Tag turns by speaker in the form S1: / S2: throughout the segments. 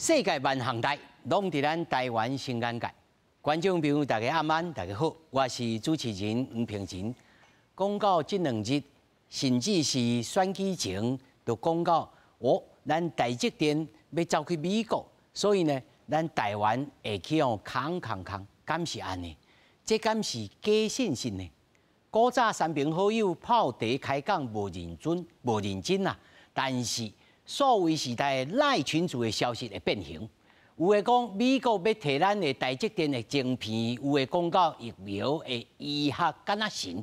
S1: 世界萬項代，攏佇咱台灣新眼界。觀眾朋友，大家暗安，大家好，我是主持人黃平仁。講到這兩日，甚至是選舉前，就講到哦，咱台積電欲走去美國，所以呢，咱台灣會去予空空空，敢是按呢？這敢是假信息呢？古早三朋好友泡茶開講無認真，無認真啊！但是數位時代 LINE 群組的消息會變形，有的講美國欲提咱的台積電的晶片，有的講到疫苗的醫學敢若神。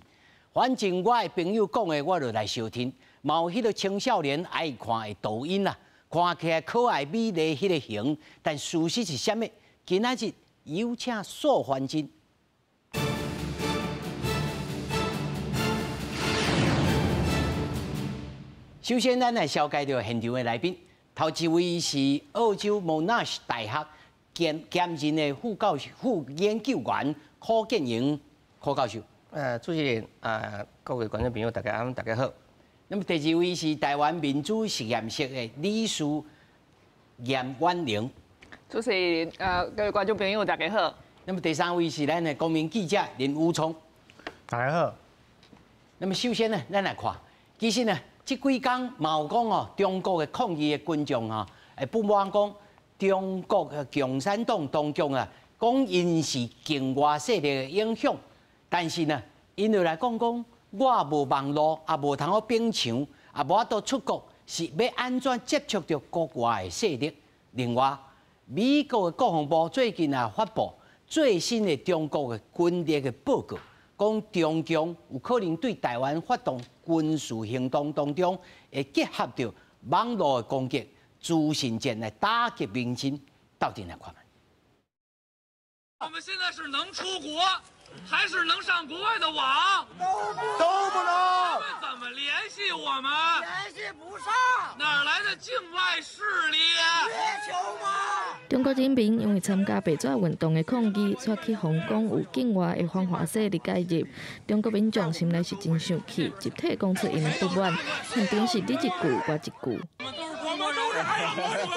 S1: 反正我的朋友講的，我就來相聽。嘛有彼個青少年愛看的抖音啦，看起來可愛美麗彼個型，但事實是啥物？今仔日有請素還真。首先，咱來紹介著現場的來賓。頭一位是澳洲莫納什大學兼任的副教授、副研究員柯建榮柯教授。
S2: 主持人啊，各位觀眾朋友，大家暗，大家好。
S1: 那麼第二位是台灣民主實驗室的理事嚴婉玲。
S3: 主持人，各位觀眾朋友，大家好。
S1: 那麼第三位是咱的公民記者林宇聰，
S4: 大家好。
S1: 那麼首先呢，咱來看，其實呢，這幾工嘛有講哦，中國的抗議的群眾啊，會不滿講中國的共產黨當局啊，講𪜶是境外勢力的影響，但是呢，𪜶就來講講，我無網路，也無通好捧場，也無法度出國，是欲按怎接觸著國外的勢力？另外，美國的國防部最近也發布最新的中國的軍力的報告，講中共有可能對台灣發動軍事行動當中，會結合著網路的攻擊、資訊戰來打擊民心，鬥陣來看。
S5: 我們現在是能出國，還是能上國外的網？
S6: 都不能。
S5: 他們怎麼聯繫我們？
S6: 聯繫不上。
S5: 哪來的境外勢力？
S6: 月球嗎？
S7: 中國人民因為參加白紙運動的抗議，煞去予講有境外的反華勢力介入。中國民眾心內是真生氣，集體講出𪜶的不滿，現場是你一句我一句。
S5: 我們都是愛國者。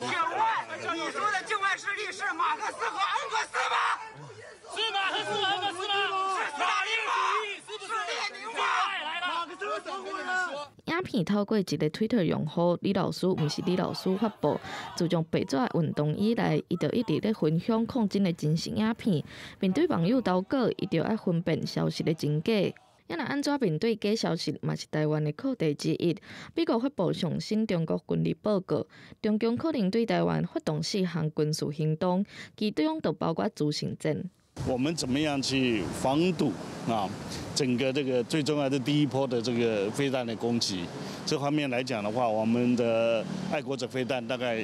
S6: 請問你說的境外勢力是馬克思和恩格斯嗎？
S5: 是馬克思和恩格斯嗎？
S6: 是斯大林嗎？是列寧嗎？
S5: 馬克思中國人。
S7: 影片透過一个推特用戶李老師，毋是李老師發布。自從白紙運動以來，伊就一直咧分享抗爭的真實影片。面對網友投稿，伊就愛分辨消息的真假。啊若按怎面對假消息，嘛是台灣的課題之一。美國發布上新中國軍力報告，中共可能對台灣發動四項軍事行動，其中就包括資訊戰。
S8: 我們怎麼樣去防堵啊？整個這個最重要的第一波的這個飛彈的攻擊，這方面來講的話，我們的愛國者飛彈大概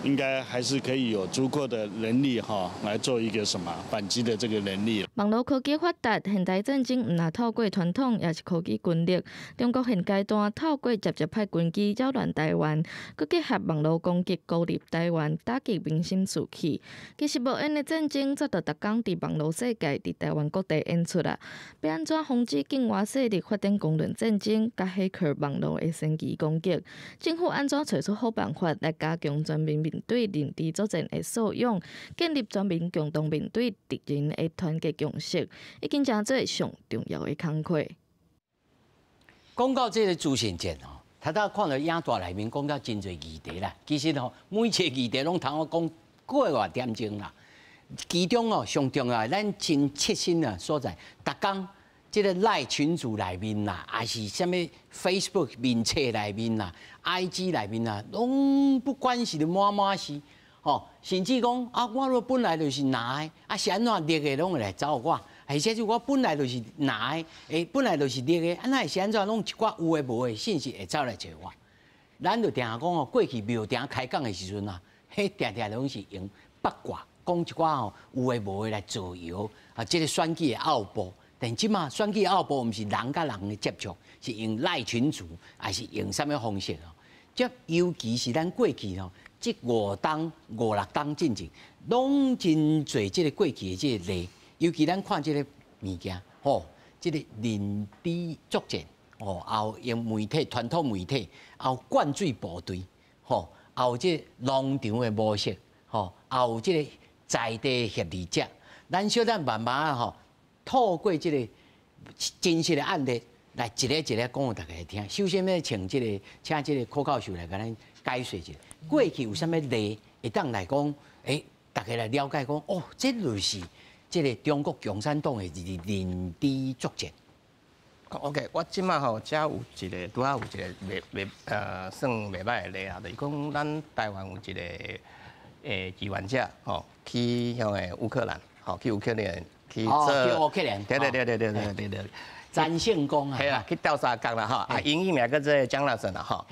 S8: 應該還是可以有足夠的能力哈，來做一個什麼反擊的這個能力。
S7: 網路科技發達，現代戰爭毋但透過傳統，也是科技軍力。中國現階段透過捷捷派軍機擾亂台灣，閣結合網路攻擊孤立台灣，打擊民心士氣。其實無煙的戰爭早就逐工佇網路世界，佇台灣各地演出啦。欲按怎防止境外勢力發展公論戰爭，佮黑客網路的先機攻擊？政府按怎揣出好辦法來加強全民面對認知作戰的素養，建立全民共同面對敵人的團結共識，已經成做上重要的工課。
S1: 講到這個資訊戰吼，頭拄看著影帶內面講到真濟議題啦。其實吼，每一個議題攏通好講幾外點鐘啦。其中哦，上重要，咱真切身的所在，逐工這个 LINE 群組內面啦，抑是啥物 Facebook 面冊內面啦、IG 內面啦，攏不管是滿滿是，吼，甚至講啊，我若本來就是藍的，啊是按怎綠的攏會來走我，或者是我本來就是藍的，欸，本來就是綠的，啊哪會是按怎攏一寡有的無的信息會走來揣我？咱就定定講哦，過去廟埕開講的時陣啊，彼定定攏是用八卦講一寡吼有的無的來造謠啊，這个選舉的奧步。但這馬選舉奧步毋是人佮人的接觸，是用 LINE 群組，抑是用啥物方式哦？這尤其是咱過去吼，這5冬、5、6冬進前，攏真濟這个過去的這个例。尤其咱看這个物件，吼，這个認知作戰，吼，也有用媒體、傳統媒體，也有灌水部隊，吼，也有這農場的模式，吼，也有這個在地協力者。咱小等慢慢吼，透過這個真實的案例來一個一個講予大家聽。首先欲請這個柯教授來共咱解說一下，過去有啥物例會當來講，大家來了解講，哦，這就是這個中國共產黨的認知作戰。
S2: OK，我這馬吼，遮有一個，拄仔有一個袂算袂䆀的例啊，就是講咱台灣有一個志願者吼，去遐个烏克蘭，吼，去烏克蘭去做，
S1: 去烏克蘭，
S2: 對對對對對對對對，
S1: 詹勝功啊，
S2: 係啦，去鬥相共啦吼，啊，英語名叫做江老師啦吼，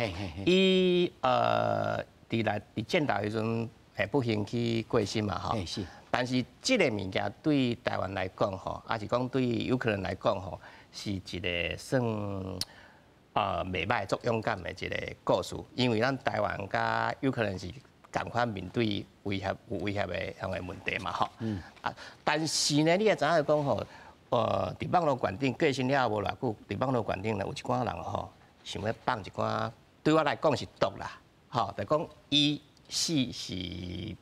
S2: 伊佇戰鬥時陣會不幸去過身嘛吼，但是這個物件對台灣來講吼，抑是講對烏克蘭來講吼，是一個算袂䆀足勇敢的一個故事，因為咱台灣佮烏克蘭是仝款面對威脅有威脅的遐個問題嘛吼。啊，但是呢，你也知影講吼，佇網路懸頂過身了無偌久，佇網路懸頂呢有一寡人吼，想欲放一寡，對我來講是毒啦，吼，就講伊死是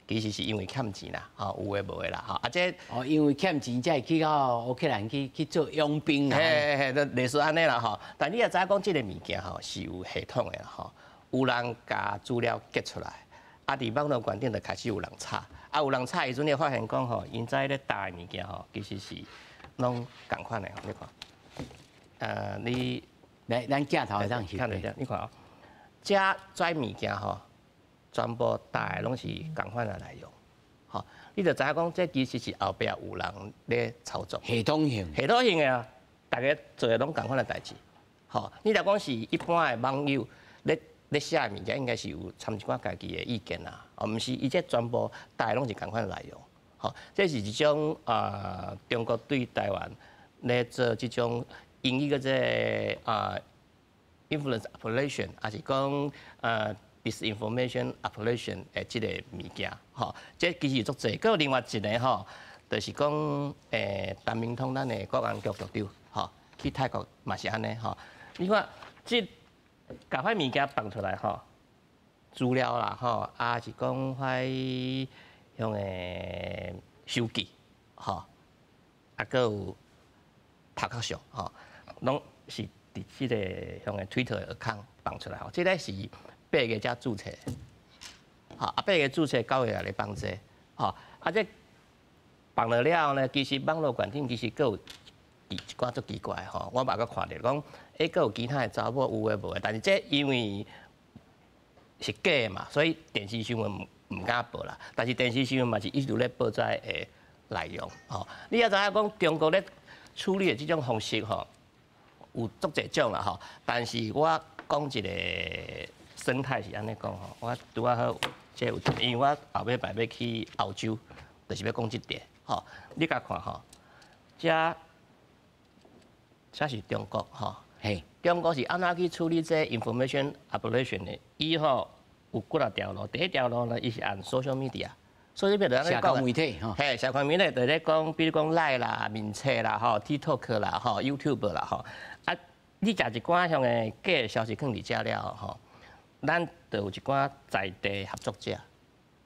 S2: 其實是因為欠錢啦，吼，有的無的啦，吼，啊這
S1: 哦，因為欠錢才會去到烏克蘭去做傭兵啊，
S2: 嘿嘿嘿，就類似按呢啦，吼。但你也知影講，這個物件吼是有系統的吼，有人共資料結出來，啊，佇網路懸頂就開始有人炒，啊，有人炒的時陣，你會發現講吼，𪜶在咧搭的物件吼，其實是攏仝款的，你看，你
S1: 來，咱鏡頭會當
S2: 看著這，你看哦，這跩物件吼，全部搭的攏是仝款的內容，吼，你就知影講，這其實是後壁有人咧操作，
S1: 系統性，
S2: 系統性的啊，大家做的攏仝款的代誌，吼，你若講是一般的網友咧寫的物件，應該是有摻一寡家己的意見啦，哦，毋是伊這全部搭的攏是仝款的內容，吼，這是一種中國對台灣咧做這種英語叫做influence operation，抑是講disinformation operation 的這個物件，吼，這其實足濟。閣有另外一個吼，就是講陳明通咱的國安局局長，吼，去泰國嘛是按呢，吼。你看，這共彼物件放出來吼，資料啦，吼，啊是講彼向個手機，吼，啊，閣有頭殼相，吼，攏是佇這個向個 Twitter 的 account 放出來，吼，這個是8月才註冊，吼，啊8月註冊9月來咧放這，吼，啊這放了了後呢，其實網路懸頂其實閣有一寡足奇怪吼，我嘛閣看著講，閣有其他的查某有的無的，但是這因為是假的嘛，所以電視新聞毋敢報啦。但是電視新聞嘛是一直咧報這的內容，吼。你也知影講中國咧處理的這種方式吼，有足濟種啦吼。但是我講一個生態是按呢講吼，我拄仔好這有，因為我後尾擺欲去歐洲，就是欲講這點吼。你共看吼，這是中國吼，中國是按怎去處理這 information operation 的？伊吼有幾若條路，第一條路呢，伊是按 social media，social media
S1: 社交媒體吼，
S2: 嘿，社交媒體就咧講，比如講 Line 啦、面冊啦、吼、TikTok 啦、吼、YouTube 啦、吼，啊，你食一寡向的假消息囥佇遮了吼，咱就有一寡在地合作者，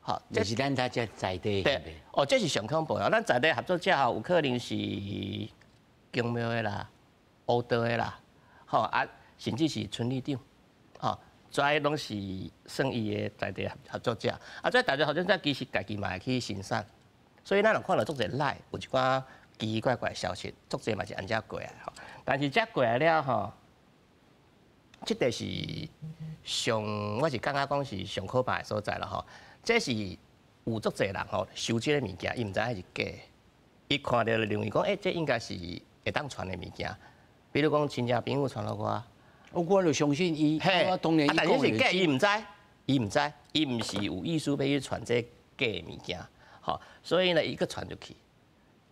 S2: 吼，
S1: 就是咱在這在地。
S2: 對，哦，這是上恐怖啊！咱在地合作者吼，有可能是宮廟的啦、烏道的啦，吼啊，甚至是村里長，吼，這攏是算伊的在地合作者。啊，這在地合作者其實家己嘛會去生產，所以咱若看著足濟 Line，有一寡奇奇怪怪的消息，足濟嘛是按這過來吼。但是這過來了吼，這個是上，我是感覺講是上可怕的所在啦吼。這是有足濟人吼收這个物件，伊毋知影彼是假的，伊看著就認為講，這應該是會當傳的物件。比如講親戚朋友傳予我，
S1: 我就相信伊。
S2: 嘿，
S1: 我當然
S2: 啊，但是是假，伊毋知，伊毋知，伊毋是有意思欲去傳這假的物件，吼，所以呢，伊閣傳出去，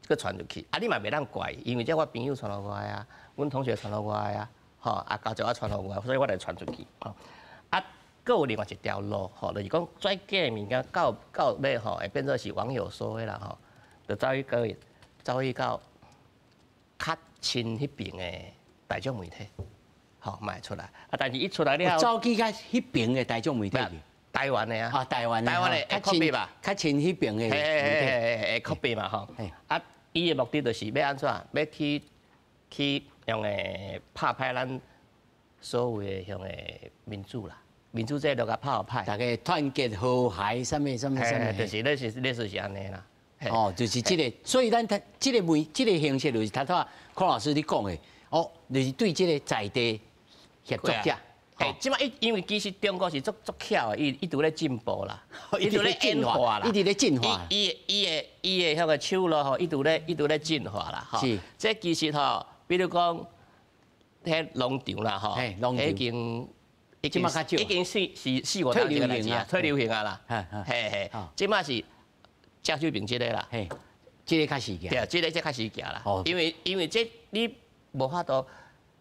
S2: 閣傳出去，啊，你嘛袂當怪伊，因為這我朋友傳予我的啊，阮同學傳予我的啊，吼，啊，教授啊傳予我，所以我來傳出去，吼，啊，閣有另外一條路，吼，就是講跩假的物件到尾吼，會變做是網友說的啦，吼，就走去到較親彼爿的大眾媒體，吼，嘛會出來，啊，但是伊出來了後，
S1: 走去較彼爿的大眾媒體去。
S2: 台灣的啊。
S1: 啊，台灣的。
S2: 台灣的會 copy 吧？
S1: 較親彼邊的。
S2: 嘿嘿嘿，會 copy 嘛吼。啊，伊的目的就是欲按怎？欲去用的拍歹咱所有的向的民主啦，民主制度共拍歹。
S1: 大家團結和諧，啥物啥物啥物。
S2: 就是類似類似是按呢啦。
S1: 哦，就是這個，所以咱這個媒這個形式就是頭拄孔老師你講的，哦，就是對這個在地協作者。
S2: 欸，這擺伊因為其實中國是足足巧的，伊拄咧進步啦，
S1: 伊拄咧進化啦，伊佇咧進化。
S2: 伊的彼個手路吼，伊拄咧進化啦，吼。這其實吼，比如講，彼農場啦，吼，已經已經已經四四四五年這個代誌啊，退流行啊啦。嘿嘿，這擺是正手邊這個啦，
S1: 嘿，這個較時行。
S2: 對，這個這較時行啦。因為這你無法度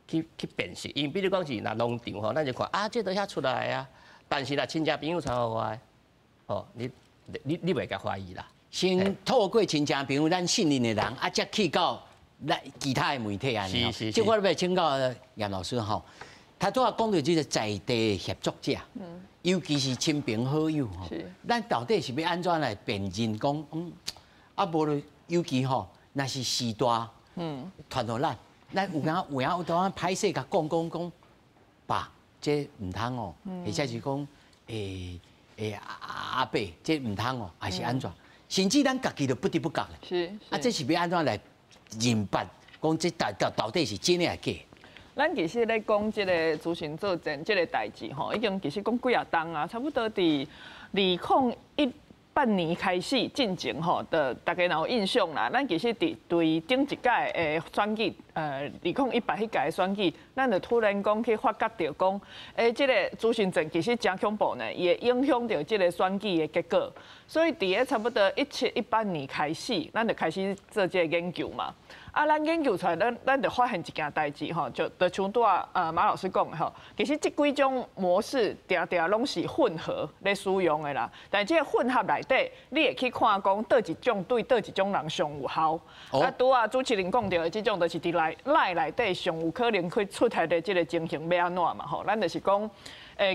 S2: 去辨識，因為比如講是若農場吼，咱就看啊，這都遐出來啊。但是若親戚朋友傳予我的，哦，你袂共懷疑啦。
S1: 先透過親戚朋友，咱信任的人，啊，才去到咱其他的媒體按呢。
S2: 是是是。
S1: 這我欲請教嚴老師吼，他拄仔講著這個在地協作者，尤其是親朋好友吼，咱到底是欲按怎來辨認講，啊無就尤其吼，若是序大，傳予咱。咱有影有影有當歹勢共講講講，爸，這毋通哦，或者是講，阿伯，這毋通哦，還是按怎？甚至咱家己都不知不覺。啊，這是欲按怎來認別？講這到底是真的抑假？
S3: 咱其實咧講這個資訊作戰這個代誌吼，已經其實講幾仔冬啊，差不多佇2018年開始進前吼，就大家若有印象啦。咱其實佇對頂一屆的選舉，2018彼屆的選舉，咱就突然講去發覺著講，這個資訊戰其實誠恐怖呢，伊會影響著這個選舉的結果。所以佇咧差不多17、18年開始，咱就開始做這個研究嘛。啊，咱研究出來，咱就發現一件代誌吼，就像拄仔馬老師講的吼，其實這幾種模式定定攏是混合咧使用的啦。但這個混合內底，你會去看講佗一種對佗一種人上有效。啊，拄仔主持人講著的這種，就是佇 LINE 內底上有可能去出現的這個情形欲按怎嘛吼。咱就是講，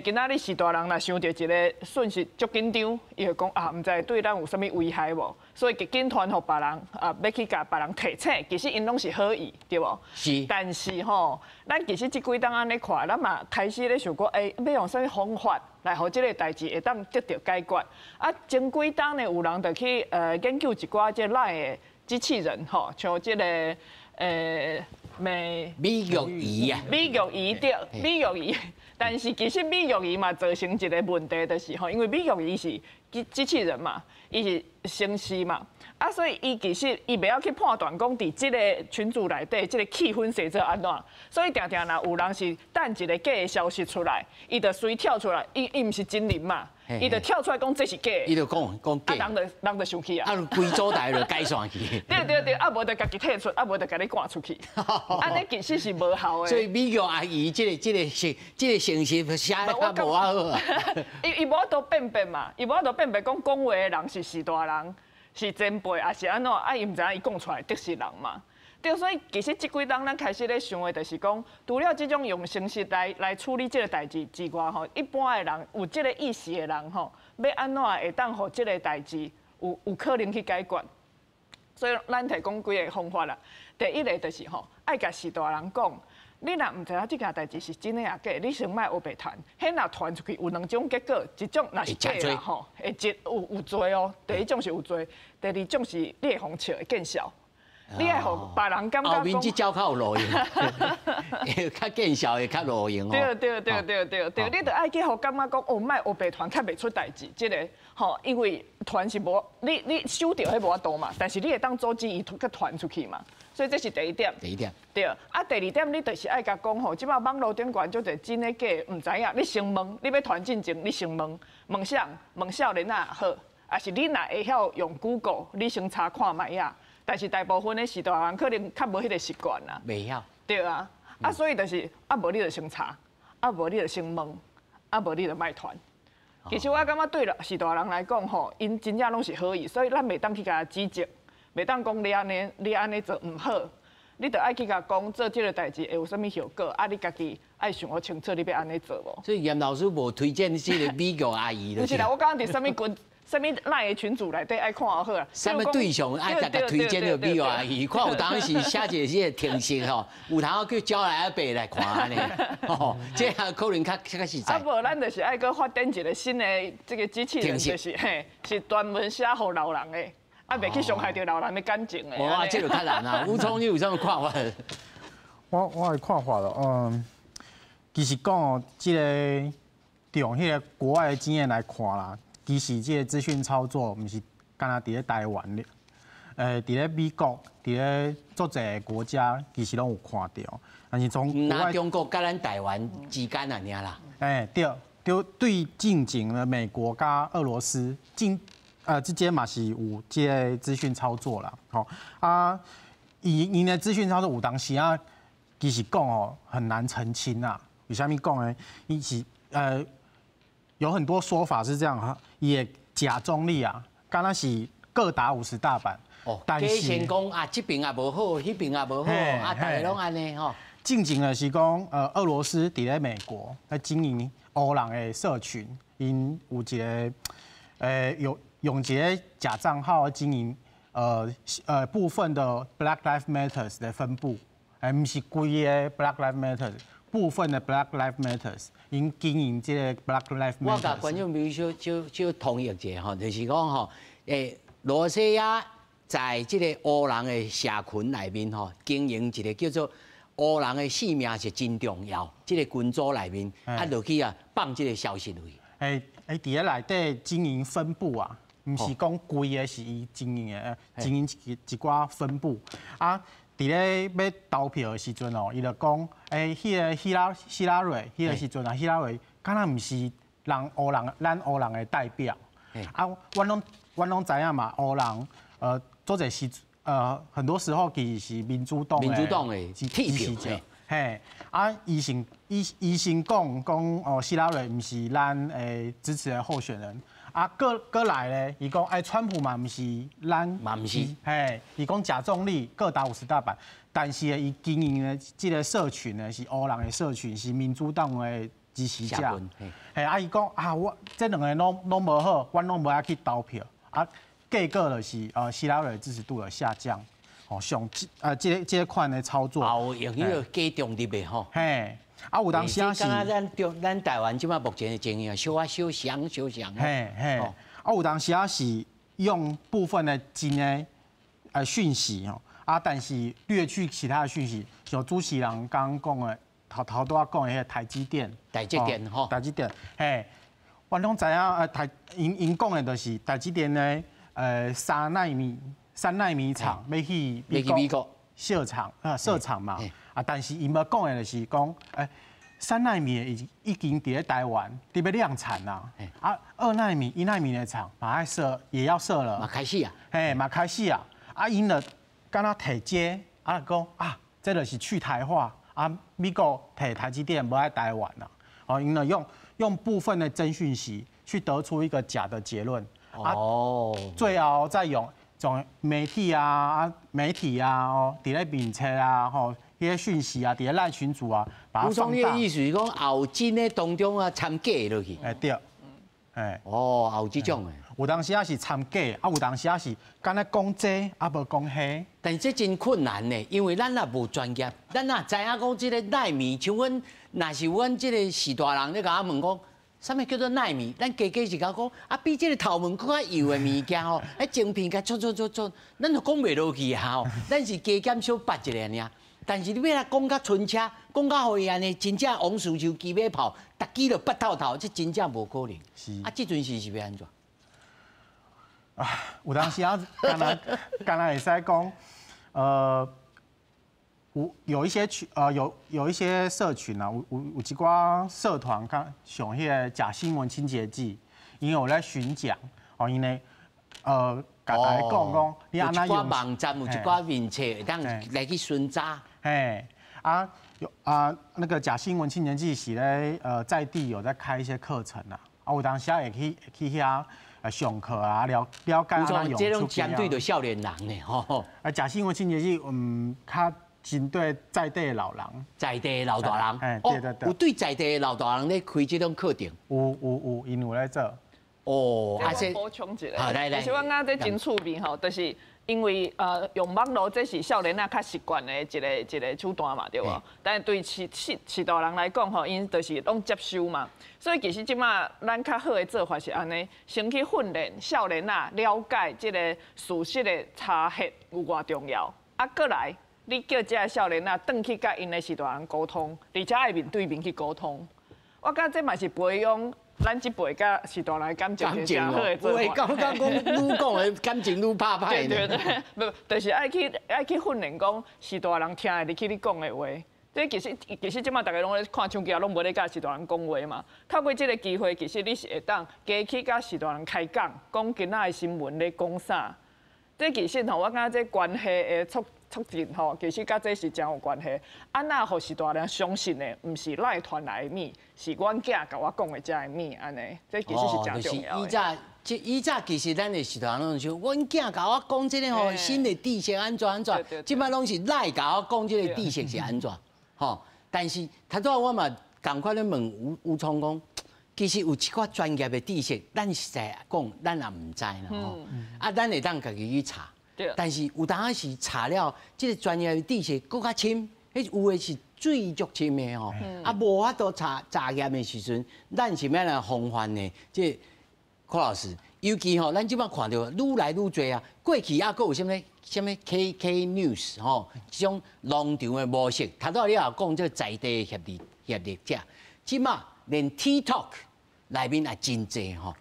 S3: 今仔日序大人若收著一個訊息足緊張，伊會講啊，毋知對咱有啥物危害無，所以極緊傳予別人啊，欲去共別人提醒，其實𪜶攏是好意，對無？
S1: 是。
S3: 但是吼，咱其實這幾冬按呢看，咱嘛開始咧想講，欲用啥物方法來予這個代誌會當得著解決？啊，前幾冬呢，有人就去研究一寡這 LINE 的機器人吼，像這個美
S1: 美玉儀啊，
S3: 美玉儀對，美玉儀。但是其實美玉儀嘛造成一個問題，就是吼，因為美玉儀是機器人嘛，伊是程式嘛，啊，所以伊其實伊袂曉去判斷講佇這個群組內底，這個氣氛是做按怎，所以定定若有人是等一個假的消息出來，伊就隨跳出來，伊毋是真人嘛，伊就跳出來講這是假的，
S1: 伊就講講假，
S3: 啊，人就生氣啊，
S1: 啊，規組台就解散去，
S3: 對對對，啊，無就家己退出，啊，無就共你趕出去，按呢其實是無效的。
S1: 所以美玉阿姨這個程式寫得較無遐好啊，
S3: 伊無法度辨別嘛，伊無法度辨別講講話的人是序大人，是前輩，抑是按怎？啊，伊毋知影伊講出來的是人嘛？對，所以其實這幾冬咱開始咧想的，就是講，除了這種用程式來處理這個代誌之外，吼，一般的人有這個意識的人，吼，欲按怎會當予這個代誌有可能去解決？所以咱提供幾个方法啦。第一个就是吼，愛共序大人講，你若毋知影這件代誌是真的抑假，你先莫烏白傳。彼若傳出去有兩種結果，一種若是假啦吼，會真有罪哦。第一種是有罪，第二種是你會予人笑會見笑。你愛予別人感覺
S1: 後面這招較有路用，較見笑會較路用哦。
S3: 對對對對對對，你著愛去予感覺講，哦，莫烏白傳，較袂出代誌。這個吼，因為傳是無，你收著彼無法度嘛，但是你會當阻止伊閣傳出去嘛。所以這是第一點。
S1: 第一點。
S3: 對，啊，第二點，你就是愛共講吼，這擺網路頂懸足濟真的假的，毋知影，你先問，你欲傳進前，你先問，問啥？問少年仔好，抑是你若會曉用 Google，你先查看覓仔。但是大部分的序大人可能較無彼個習慣啦。
S1: 袂曉。
S3: 對啊，啊所以就是啊無你就先查，啊無你就先問，啊無你就莫傳。其實我感覺對序大人來講吼，𪜶真正攏是好意，所以咱袂當去共指責，袂當講你按呢，你按呢做毋好，你著愛去共講做這個代誌會有啥物後果，啊你家己愛想予清楚，你欲按呢做無？
S1: 所以嚴老師無推薦這个美國阿姨。
S3: 毋是啦，我感覺佇啥物群、啥物 LINE 的群組內底愛看好啊。
S1: 啥物對象愛逐家推薦個美國阿姨，看有當時寫一個這个程式吼，有通叫招來阿伯來看按呢，吼，這下可能較實在。
S3: 啊無，咱就是愛閣發展一個新的這個機器人，就是嘿，是專門寫予老人的，啊，袂去傷害著老人的感情的。
S1: 哇，這就較難啊！吳聰，你有啥物看法？
S4: 我的看法咯，其實講哦，這个用彼个國外的經驗來看啦，其實這个資訊操作毋是干焦佇咧台灣咧，佇咧美國，佇咧足濟國家，其實攏有看著。但是從
S1: 國外中國佮咱台灣之間按呢啦。
S4: 對，對，對進前的美國佮俄羅斯進，之間嘛是有這个資訊操作啦。吼啊，𪜶的資訊操作有當時啊，其實講哦很難澄清啊。為啥物講呢？伊是有很多說法是這樣哈，也假中立啊，敢若是各打50大板。
S1: 哦，但是先講啊，這邊也無好，彼邊也無好，啊，大家攏按呢吼。
S4: 進前的是講，俄羅斯佇咧美國咧經營烏人的社群，𪜶有一个，有用一个假帳號經營，部分的 Black Lives Matters 的分部，毋是規个 Black Lives Matters，部分的 Black Lives Matters，𪜶經營這个 Black Lives Matters。
S1: 我共觀眾朋友小小小統一一下吼，就是講吼，羅西亞在這个烏人的社群內面吼，經營一个叫做烏人的性命是真重要，這个群組內面啊落去啊放這个消息落去。
S4: 佇咧內底經營分部啊，毋是講規个是伊經營的，經營一寡分部啊。佇咧欲投票的時陣哦，伊就講，彼个希拉蕊，彼个時陣啊，希拉蕊敢若毋是人烏人，咱烏人的代表。啊，阮攏知影嘛，烏人做者時很多時候其實是民主黨
S1: 民主黨的支持者。
S4: 嘿，啊，伊先講講哦，希拉蕊毋是咱支持的候選人。啊，閣來咧，伊講川普嘛毋是咱，
S1: 嘛毋是，
S4: 嘿，伊講假中立，各打50大板，但是伊經營的這个社群呢是烏人的社群，是民主黨的支持者。嘿，啊，伊講啊，我這兩个攏無好，阮攏無愛去投票。啊，結果就是希拉蕊支持度的下降。哦，像這款的操作，
S1: 有用彼个假中立的吼。
S4: 嘿，啊，有當時啊是，
S1: 咱台灣這擺目前的情形，小可小相小相。
S4: 嘿嘿，啊，有當時啊是用部分的真的訊息吼，啊，但是略去其他的訊息，像主持人剛剛講的，頭頭拄仔講的彼个台積電，
S1: 台積電吼，
S4: 台積電，嘿，我攏知影，𪜶講的就是台積電的3納米廠欲去
S1: 美國
S4: 設廠啊設廠嘛，啊，但是𪜶無講的就是講，3納米已經佇咧台灣佇欲量產啦，啊，2納米、1納米的廠嘛愛設，也要設了，
S1: 嘛開始啊，
S4: 嘿，嘛開始啊，啊，𪜶就敢若提這，啊，講啊，這就是去台化，啊，美國提台積電無愛台灣啦，哦，𪜶就用部分的真訊息去得出一個假的結論，
S1: 哦，
S4: 最後再用。從媒體啊、媒體啊、哦，佇咧面冊啊、吼，彼个訊息啊，佇咧 LINE 群組啊，把它放大。
S1: 吳總，你的意思是講，有真的當中啊，摻假落去？
S4: 對，
S1: 哦，有這種的。
S4: 有當時啊是摻假，啊有當時啊是敢若講這，啊無講彼。
S1: 但是這真困難呢，因為咱也無專業，咱哪知影講這个奈米，像阮，若是阮這个序大人咧共我問講。啥物叫做奈米？咱加加是共講，啊，比這个頭毛閣較幼的物件吼，彼晶片共搓搓搓搓，咱就講袂落去啊吼。咱是加減小捌一下爾，但是你欲來講較清楚，講較予伊按呢，真正王澍手機馬炮，逐支就捌透透，這真正無可能。
S4: 是。
S1: 啊，這陣時是欲按怎？
S4: 啊，有當時啊，敢若會使講，有一些群，有一些社群啊，有一寡社團，較像彼个假新聞清潔劑，𪜶有咧巡講，哦，𪜶咧，共大家講講，你按怎
S1: 用？有一寡網站，有一寡面冊，會當來去巡查。
S4: 嘿，啊，有啊，那個假新聞清潔劑是咧，在地有在開一些課程啊，啊，有當時也去遐上課啊，了了解按怎用。
S1: 這種針對著少年人呢，吼。
S4: 啊，假新聞清潔劑，較。針對在地的老人，
S1: 在地的老大人，
S4: 欸，對對對，
S1: 有對在地的老大人咧開這種課程，
S4: 有有有，𪜶有咧做。
S1: 哦，
S3: 啊，這補充一下，好，來來，其實我感覺這真趣味吼，就是因為用網路這是少年仔較習慣的一個一個手段嘛，對無？但是對序序序大人來講吼，𪜶就是攏接收嘛，所以其實這馬咱較好的做法是按呢，先去訓練少年仔了解這個事實的查核有偌重要，啊，過來你叫這个少年仔轉去佮𪜶的序大人溝通，而且愛面對面去溝通。我感覺這嘛是培養咱這輩佮序大人的感情真好的做法。
S1: 有感覺講愈講的感情愈拍歹。
S3: 對對對，無，就是愛去愛去訓練講序大人聽會入去你講的話。這其實其實這馬逐家攏咧看手機啊，攏無咧佮序大人講話嘛。透過這個機會，其實你是會當加去佮序大人開講，講今仔的新聞咧講啥。這其實吼，我感覺這關係的促促進吼，其實佮這是真有關係。啊，若予序大人相信的，毋是 LINE 傳來的物，是阮囝共我講的這个物，按呢，這其實是真重要的。
S1: 以早，這以早其實咱的序大人攏是，阮囝共我講這个吼，新的知識按怎按怎，這擺攏是 LINE 共我講這個知識是按怎，吼。但是頭拄仔我嘛仝款咧問吳吳聰講，其實有一寡專業的知識，咱實在講，咱也毋知啦吼。啊，咱會當家己去查。但是有當時查了，這個專業的知識閣較深，彼有的是水足深的吼。啊，無法度查查驗的時陣，咱是欲來防範呢？這個柯老師，尤其吼，咱這擺看著愈來愈濟啊。過去猶閣有啥物啥物 KK News 吼，這種農場的模式。頭拄仔你也講這在地協力協力者，這馬連 TikTok 內面也真濟吼。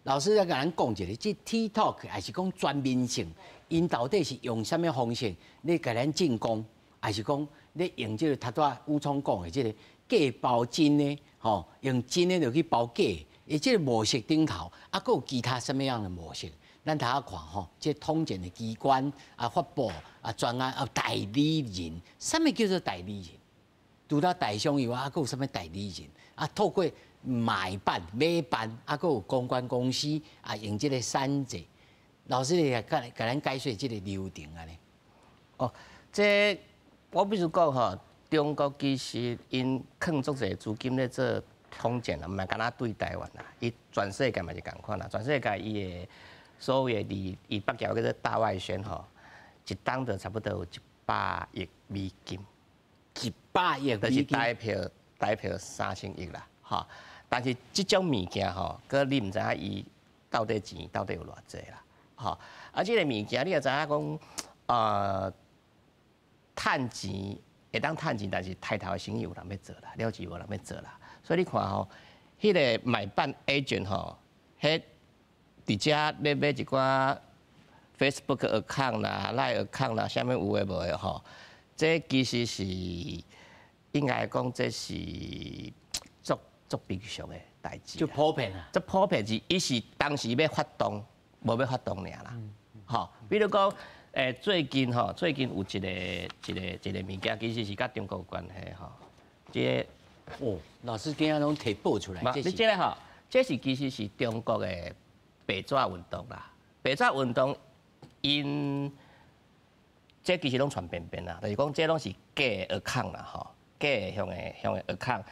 S1: 老師來共咱講一下，這 TikTok 還是講全面性，𪜶到底是用啥物方式咧共咱進攻，還是講咧用這個頭拄仔武聰講的這個假包真的吼，用真的落去包假的，伊這個模式頂頭，啊，閣有其他啥物樣的模式？咱頭仔看吼，這統戰的機關啊，發布啊，專案啊，代理人，啥物叫做代理人？除了台商以外，啊，閣有啥物代理人？啊，透過買辦、買辦，啊，閣有公關公司啊，用這個山寨。老師，你來共咱解說這個流程按呢？
S2: 哦，這我必須講吼，中國其實𪜶囥足濟資金咧做統戰啦，毋係干焦對台灣啦，伊全世界嘛是仝款啦，全世界伊的所謂的佇伊北橋叫做大外宣吼，一冬就差不多有100億美金，100
S1: 億美金，
S2: 就是台票3000億啦，吼。但是這種物件吼，閣你毋知影伊到底錢到底有偌濟啦，吼。啊，這個物件你也知影講，趁錢會當趁錢，但是刣頭的生意有人欲做啦，了錢無人欲做啦。所以你看吼，彼個買辦 agent 吼，彼佇遮咧買一寡 Facebook account 啦、LINE account 啦，啥物有的無的吼，這其實是應該講這是足足平常的代誌。
S1: 就普遍啊。
S2: 這普遍是，伊是當時欲發動，無欲發動爾啦。吼，比如講，最近吼，最近有一个一个一个物件，其實是佮中國有關係吼。這個
S1: 哦，老師今仔攏提報出來。
S2: 你這個吼，這是其實是中國的白紙運動啦。白紙運動，𪜶這其實攏傳遍遍啦，就是講這攏是假的 account 啦，吼，假的向的向的 account。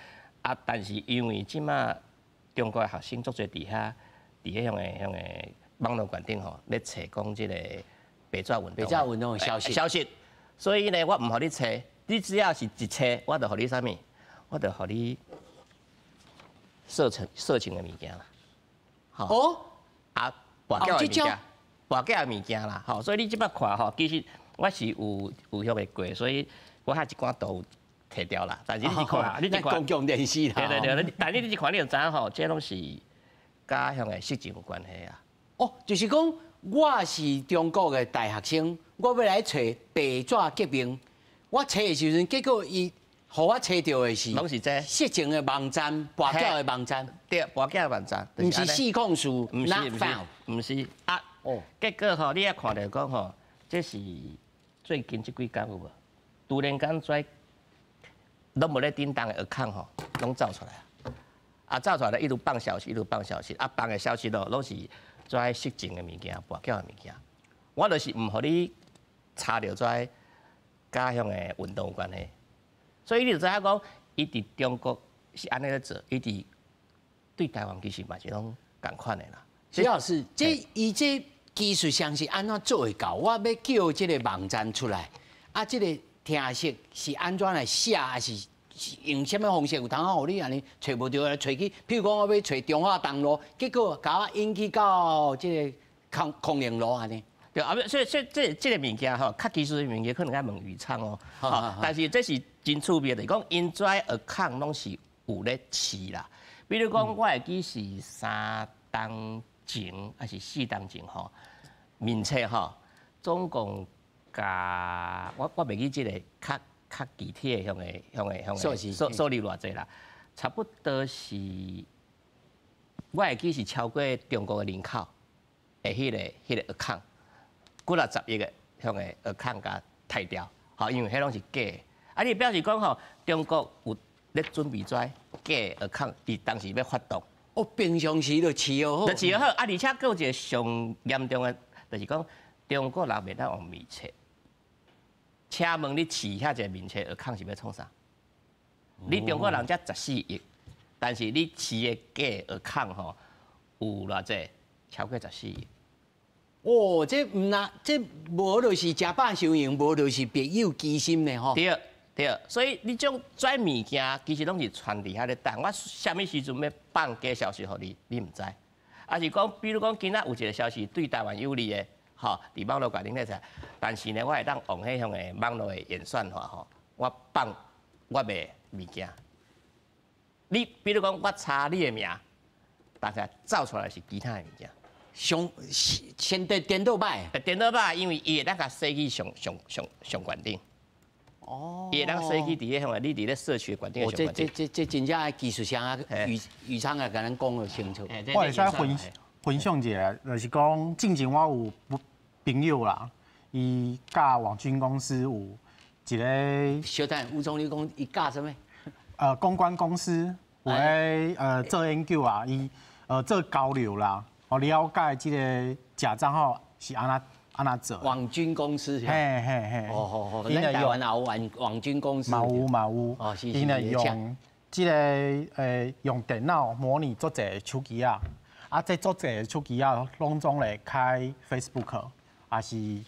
S2: 啊，但是因為這馬中國的學生足濟佇遐，佇彼向的向的網路環境吼，咧揣講這個白紙運動。
S1: 白紙運動的消息。
S2: 消息。所以呢，我毋予你揣，你只要是一揣，我就予你啥物？我就予你色情色情的物件啦。
S1: 哦。
S2: 啊，跋筊的物件，跋筊的物件啦，吼，所以你這擺看吼，其實我是有有遐個過，所以我遐一寡都提掉啦。但是你一看，你一看
S1: 公共電視啦。
S2: 對對對，但是你一看，你就知影吼，這攏是佮遐个色情有關係啊。
S1: 哦，就是講我是中國的大學生，我欲來揣白紙革命，我揣的時陣，結果伊予我揣著的是，
S2: 攏是這
S1: 色情的網站，跋筊的網站，
S2: 對，跋筊的網站，
S1: 毋是404，
S2: 毋是毋是，毋是啊。哦，結果吼，你也看著講吼，這是最近這幾工有無？突然間跩攏無咧叮當的 account 吼，攏走出來啊！啊，走出來，一路放消息，一路放消息，啊，放的消息咯，攏是跩色情的物件、跋筊的物件。我就是毋予你查著跩佮遐个运动有关系。所以你就知影讲，伊伫中國是按呢咧做，伊伫對台灣其實嘛是攏仝款的啦。
S1: 徐老師，這伊這技術上是按怎做會到？我欲叫這个網站出來，啊，這个程式是按怎來寫，還是用啥物方式有通啊？予你按呢揣無著來揣去？譬如講，我欲揣中華東路，結果共我引去到這个康康寧路按呢。
S2: 對啊，所以所以這這个物件吼，較技術的物件可能愛問宇昌哦。但是這是真趣味的，就是講𪜶遮 account 攏是有咧飼啦。比如講，我會記是3冬前還是4冬前吼，面冊吼，總共共我袂記這个較較具體的遐个遐个遐個數數數字偌濟啦，差不多是，我會記是超過中國的人口的彼個 account，幾若十億个遐个 account 共刣掉，吼，因為彼攏是假的。啊，你表示講吼，中國有咧準備這假 account，佇當時欲發動。
S1: 哦，平常時就飼予好。
S2: 就飼予好，啊，而且閣有一個上嚴重的，就是講中國人袂當用面冊。請問你飼遐濟面冊 account 是欲創啥？你中國人才14億，但是你飼的假 account 吼有偌濟？超過十四億。
S1: 哦，這毋若這無就是食飽傷閒，無就是別有居心呢吼。
S2: 對對，所以你種這物件其實攏是傳佇遐咧等，我啥物時陣欲放假消息予你，你毋知。抑是講，比如講今仔有一個消息對台灣有利的，吼，佇網路共恁咧說，但是呢，我會當用彼項的網路的演算法吼，我放我賣物件。你比如講，我查你的名，但是走出來是其他的物件。
S1: 上先得顛倒擺。
S2: 顛倒擺，因為伊會當共設去上上上上懸頂。哦。伊會當設去佇咧向你佇咧社區懸頂。
S1: 哦，這這這這真正技術上啊，宇宇昌啊，共咱講得清楚。
S4: 我會使分分享一下，就是講進前我有朋友啦，伊佮網軍公司有一个。
S1: 小等，吳總，你講伊佮啥物？
S4: 公關公司有咧做研究啊，伊做交流啦，哦了解這个假帳號是按怎按怎做。
S1: 網軍公司。
S4: 嘿嘿嘿。
S1: 哦哦哦，咱台灣也有網網軍公司。
S4: 嘛有嘛有。
S1: 哦，是是。
S4: 𪜶會用這个用電腦模擬足濟手機仔，啊，這足濟手機仔攏總會開 Facebook，抑是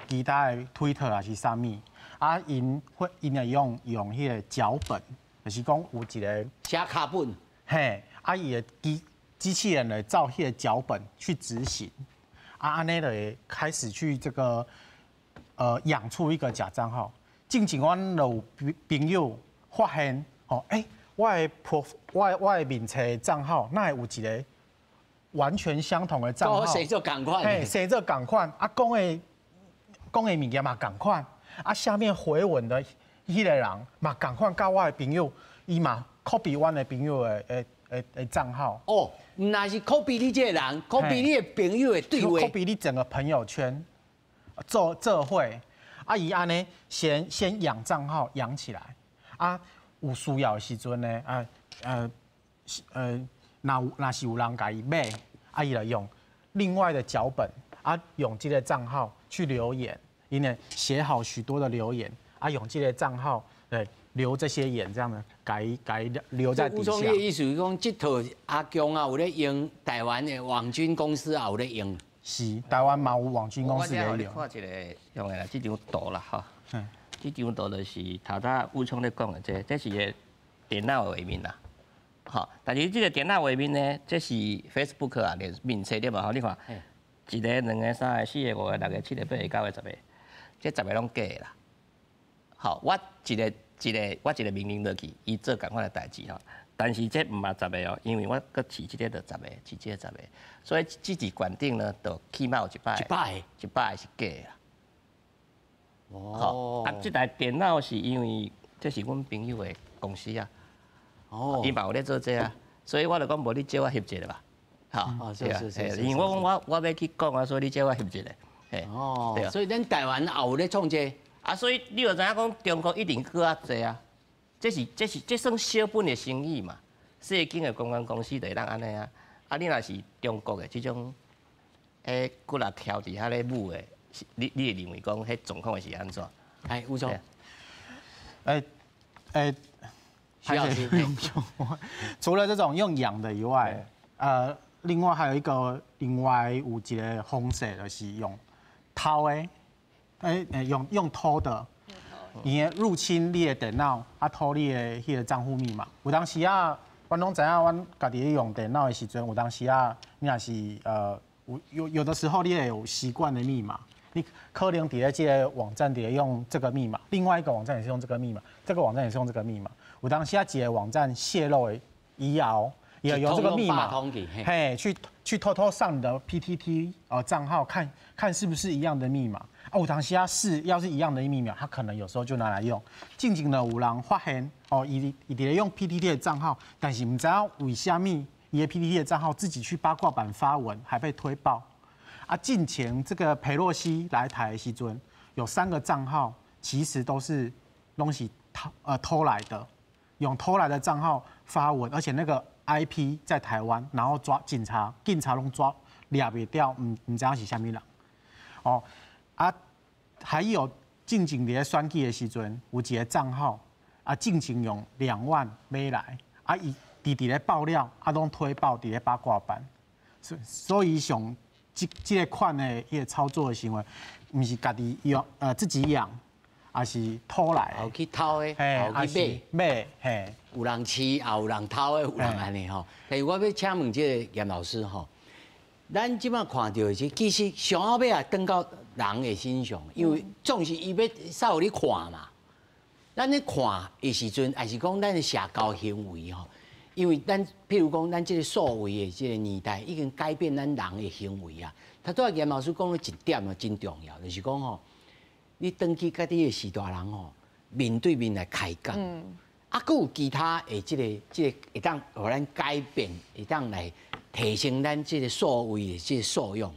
S4: 其他的 Twitter，抑是啥物，啊，𪜶會𪜶會用用彼个腳本，就是講有一个
S1: 寫腳本，
S4: 嘿，啊，伊的機機器人會照彼个腳本去執行，啊，按呢就會開始去這個養出一個假帳號。進前阮就有朋友發現，吼，欸，我的 pro 我的面冊帳號，哪會有一個完全相同的帳號？
S1: 生做仝款？
S4: 嘿，生做仝款，啊，講的講的物件嘛仝款，啊，下面回文的彼个人嘛仝款，佮我的朋友，伊嘛 copy 阮的朋友的的的的帳號。
S1: 哦，毋但是 copy 你這个人，copy 你的朋友的對話
S4: ，copy 你整個朋友圈，做做伙，啊，伊按呢先先養帳號養起來，啊，有需要的時陣呢，啊，若有若是有人共伊買，啊，伊就用另外的腳本，啊，用這个帳號去留言，𪜶呢寫好許多的留言，啊，用這个帳號來留這些言，這樣子共共留在底下。
S1: 吳總，你的意思是講，這套阿強啊有咧用，台灣的網軍公司也有咧用。
S4: 是，台灣嘛有網軍公司咧用。
S2: 我看一个用的啦，這張圖啦，吼。這張圖就是頭拄吳聰咧講的這，這是个電腦畫面啦，吼。但是這個電腦畫面呢，這是 Facebook 啊，連面冊對無？吼，你看，一个、兩个、三个、四个、五个、六个、七个、八个、九个、十个，這十个攏假的啦。吼，我一个一个我一个命令落去，伊做仝款的代誌吼。但是這毋嘛十个哦，因為我閣飼這个就十個，飼這个十個，所以這一懸頂呢，就起碼有一百，
S1: 一百个，
S2: 一百个是假的啦。哦，啊，這台電腦是因為這是阮朋友的公司啊，哦，伊嘛有咧做這啊，所以我就講無你借我翕一下吧，吼，
S1: 是是是，
S2: 因為我講我我欲去講啊，所以你借我翕一下，
S1: 嘿，哦，對啊，所以咱台灣也有咧創這，
S2: 啊，所以你就知影講中國一定閣較濟啊，這是這是這算小本的生意嘛，細間的公關公司就會當按呢啊，啊，你若是中國的這種，彼骨力徛佇遐咧舞的。你你會認為講彼狀況會是按怎？
S1: 哎，吳總，
S4: 徐老師，除了這種用養的以外，另外還有一個，另外有一個方式就是用偷的，用偷的，伊會入侵你的電腦，啊偷你的彼個帳戶密碼。有當時啊，阮攏知影，阮家己咧用電腦的時陣，有當時啊，你若是有的時候你會有習慣的密碼，你可能佇咧這個網站佇咧用這個密碼，另外一個網站也是用這個密碼，這個網站也是用這個密碼。有當時啊，一個網站洩露的以後，也用這個密碼，嘿，去偷偷上你的 PTT 帳號，看看是不是一樣的密碼。啊，有當時啊是要是一樣的密碼，他可能有時候就拿來用。進前呢有人發現哦，伊佇咧用 PTT 的帳號，但是毋知影為啥物伊的 PTT 的帳號自己去八卦版發文，還被推爆。啊，進前這個裴洛西來台的時陣，有三個帳號其實都是東西偷來的，用偷來的帳號發文，而且那個 IP 在台灣，然後抓警察，警察攏抓掠袂掉，毋知影是啥物人。哦，啊，還有進前佇咧選舉的時陣，有一個帳號啊，進前用2萬買來，啊，伊直直咧爆料，啊，攏推爆佇咧八卦版，所以上這個款的彼個操作的行為，毋是家己用，自己養，抑是偷來的，
S1: 有去偷的，有去買，
S4: 買，嘿，
S1: 有人飼，也有人偷的，有人按呢吼。但是我欲請問這個嚴老師吼，咱這擺看著的是，其實上後尾也轉到人的身上，因為總是伊欲使予你看嘛。咱咧看的時陣，抑是講咱的社交行為吼，因為咱譬如講，咱這個數位的這個年代，已經改變咱人的行為啊。頭拄仔嚴老師講了一點啊，真重要，就是講吼，你轉去佮你的序大人吼，面對面來開講，啊，閣有其他的這個會當予咱改變，會當來提升咱這個數位的這個素養無？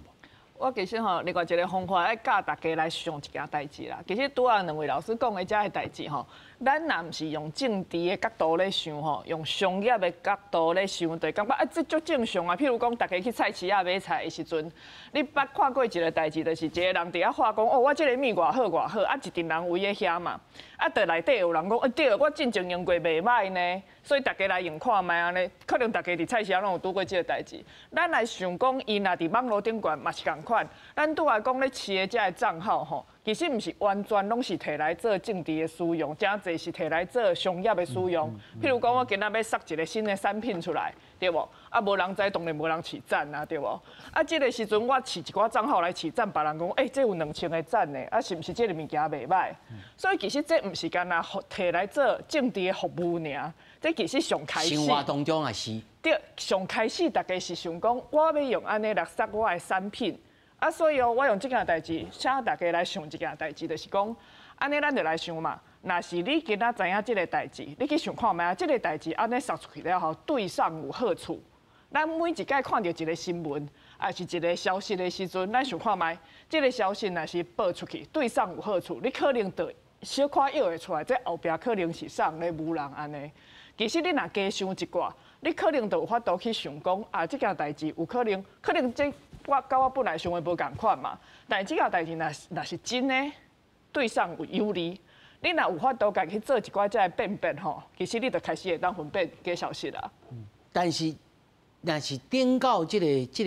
S3: 我其實吼，另外一個方法愛教大家來想一件代誌啦。其實拄仔兩位老師講的這个代誌吼，咱若毋是用政治的角度咧想吼，用商業的角度咧想，就會感覺啊，這足正常啊。譬如講，大家去菜市仔買菜的時陣，你捌看過一個代誌，就是一個人佇遐話講，哦，我這個物偌好偌好，啊，一陣人圍咧遐嘛，啊，就內底有人講，啊對，我進前用過袂䆀呢，所以大家來用看覓按呢，可能大家佇菜市仔攏有拄過這個代誌。咱來想講，伊若佇網路頂懸嘛是仝款，咱拄仔講咧飼的這个帳號吼，其實毋是完全攏是摕來做政治的使用，誠濟是摕來做商業的使用。譬如講，我今仔欲殺一個新的產品出來，對無？啊，無人知，當然無人飼讚啊，對無？啊，這個時陣我飼一寡帳號來飼讚，別人講，欸，這有2000個讚呢，啊，是毋是這個物件袂䆀？所以其實這毋是干焦摕來做政治的服務爾，這其實上開始。
S1: 生活當中也是。
S3: 對，上開始大家是想講，我欲用按呢來殺我的產品。啊，所以哦，我用這件代誌，請大家來想一件代誌，就是講，按呢咱就來想嘛。若是你今仔知影這個代誌，你去想看覓啊？這個代誌按呢殺出去了後，對上有好處。咱每一擺看著一個新聞，抑是一個消息的時陣，咱想看覓？這個消息若是報出去，對上有好處，你可能就小可臆會出來，這後壁可能是啥咧唬人按呢。其實你若加想一寡，你可能就有法度去想講啊，這件代誌有可能，可能這我佮我本來想的無仝款嘛。但是這件代誌若是真的，對上有有利，你若有法度家己去做一寡這个辨別吼，其實你就開始會當分辨假消息啦。
S1: 但是，若是轉到這個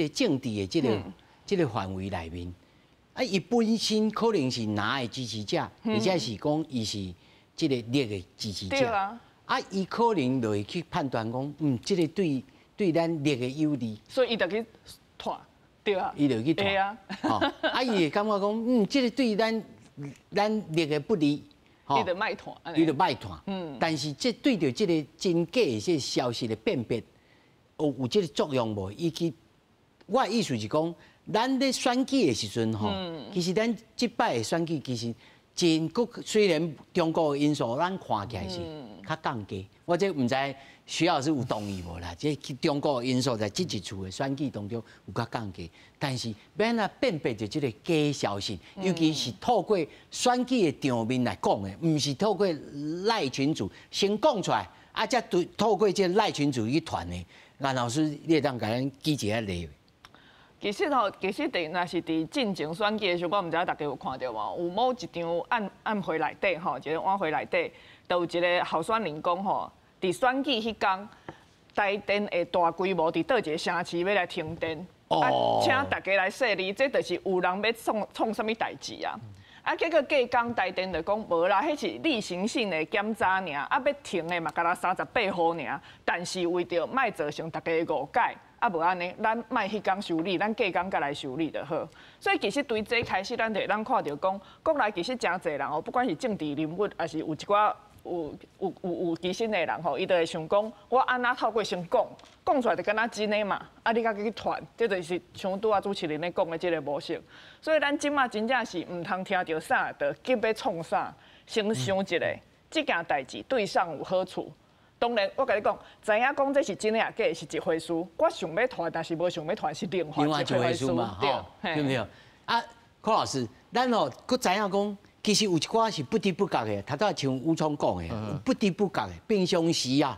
S1: 政治的這個範圍內面，啊，伊本身可能是藍的支持者，或者是講伊是這個綠的支持者。啊，伊可能就會去判斷講，這個對咱綠的有利，
S3: 所以伊就去傳，對啊，
S1: 伊就去傳，
S3: 啊，
S1: 啊，伊會感覺講，這個對咱綠的不利，
S3: 伊就莫傳，
S1: 伊就莫傳，但是這對著這個真假的這個消息的辨別，有這個作用無？以及我的意思是講，咱咧選舉的時陣吼，其實咱這擺的選舉其實真閣雖然中國的因素，咱看起來是較降低。我這毋知徐老師有同意無啦？這中國的因素在這一次的選舉當中有較降低，但是欲按怎辨別著這個假消息，尤其是透過選舉的場面來講的，毋是透過 LINE 群組先講出來，啊，才對透過這個 LINE 群組去傳的。顏老師，你會當共咱舉一個例？
S3: 其實吼，其實佇若是佇進前選舉的時候，我毋知影大家有看著無？有某一場暗會內底吼，一個晚會內底，就有一個候選人講吼，佇選舉彼工，台電會大規模佇佗一個城市欲來停電，啊，請大家來說理，這就是有人欲創創啥物代誌啊！啊，結果隔工台電就講無啦，彼是例行性的檢查爾，啊，欲停的嘛，干焦38號爾，但是為著莫造成大家的誤解，啊，無按呢，咱莫彼工修理，咱隔工才來修理就好。所以其實對這開始，咱就會當看著講，國內其實誠濟人哦，不管是政治人物，抑是有一寡有機心的人吼，伊就會想講，我按怎透過先講，講出來就敢若真的嘛，啊，你閣去傳，這就是像拄仔主持人咧講的這個模式。所以咱這馬真正是毋通聽著啥，就急欲創啥，先想一下，這件代誌對上有好處。當然，我共你講，知影講這是真的抑假的是一回事。我想欲傳，但是無想欲傳是另外一回事
S1: 嘛，對，對毋對？啊，柯老師，咱吼閣知影講，其實有一寡是不知不覺的，頭拄像吳聰講的，不知不覺的，平常時啊，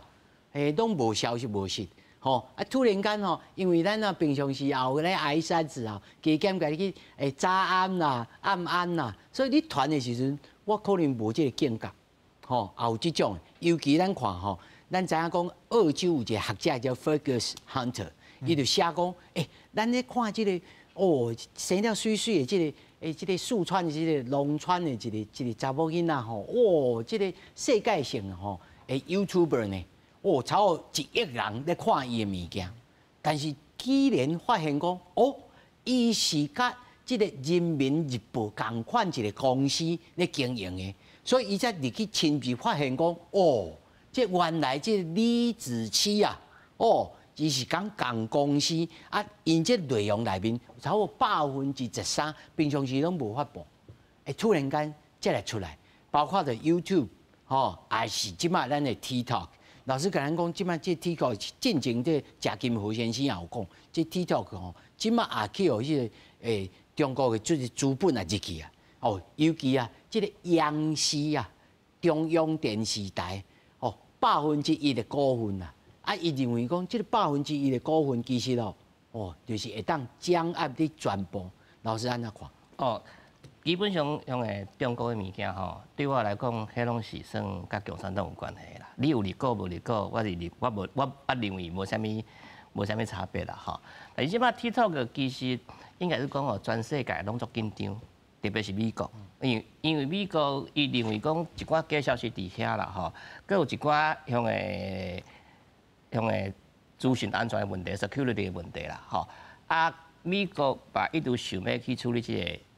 S1: 攏無消息無實，吼啊，突然間吼，因為咱啊平常時也有咧挨三子啊，加減共你去早安啦、暗安啦，所以你傳的時陣，我可能無這個警覺，吼，也有這種，尤其咱看吼，咱知影講澳洲有一個學者叫 Fergus Hunter，伊就寫講，咱咧看這個，哦，生了媠媠的這個。這個四川這個農村的一個查某囡仔吼，哦，這個世界性吼，YouTuber 呢，哦，超過1億人咧看伊的物件，但是居然發現講，哦，伊是佮這個人民日報仝款一個公司咧經營的，所以伊才入去親自發現講，哦，這原來這李子柒啊，哦，伊是講仝公司啊，𪜶這內容內面超過13%，平常時攏無發布，突然間才來出來，包括著 YouTube 吼，抑是這馬咱的 TikTok。老師共咱講，這馬這 TikTok 進前這賈金河先生也有講，這 TikTok 吼，這馬也去予彼個中國的這個資本也入去啊，哦，尤其啊，這個央視啊，中央電視台哦，1%的股份啊。啊，伊認為講，這個1%的股份其實哦，哦，就是會當掌握你全部。老師按怎看？
S2: 哦，基本上用的中國的物件吼，對我來講，彼攏是算佮共產黨有關係啦。你有入股無入股，我是我無我認為無啥物差別啦吼。但是這擺 TikTok 其實應該是講哦，全世界攏足緊張，特別是美國，因為美國伊認為講一寡假消息佇遐啦吼，閣有一寡向的。向的資訊安全的問題，security 的問題啦，吼啊，美國嘛一直想欲去處理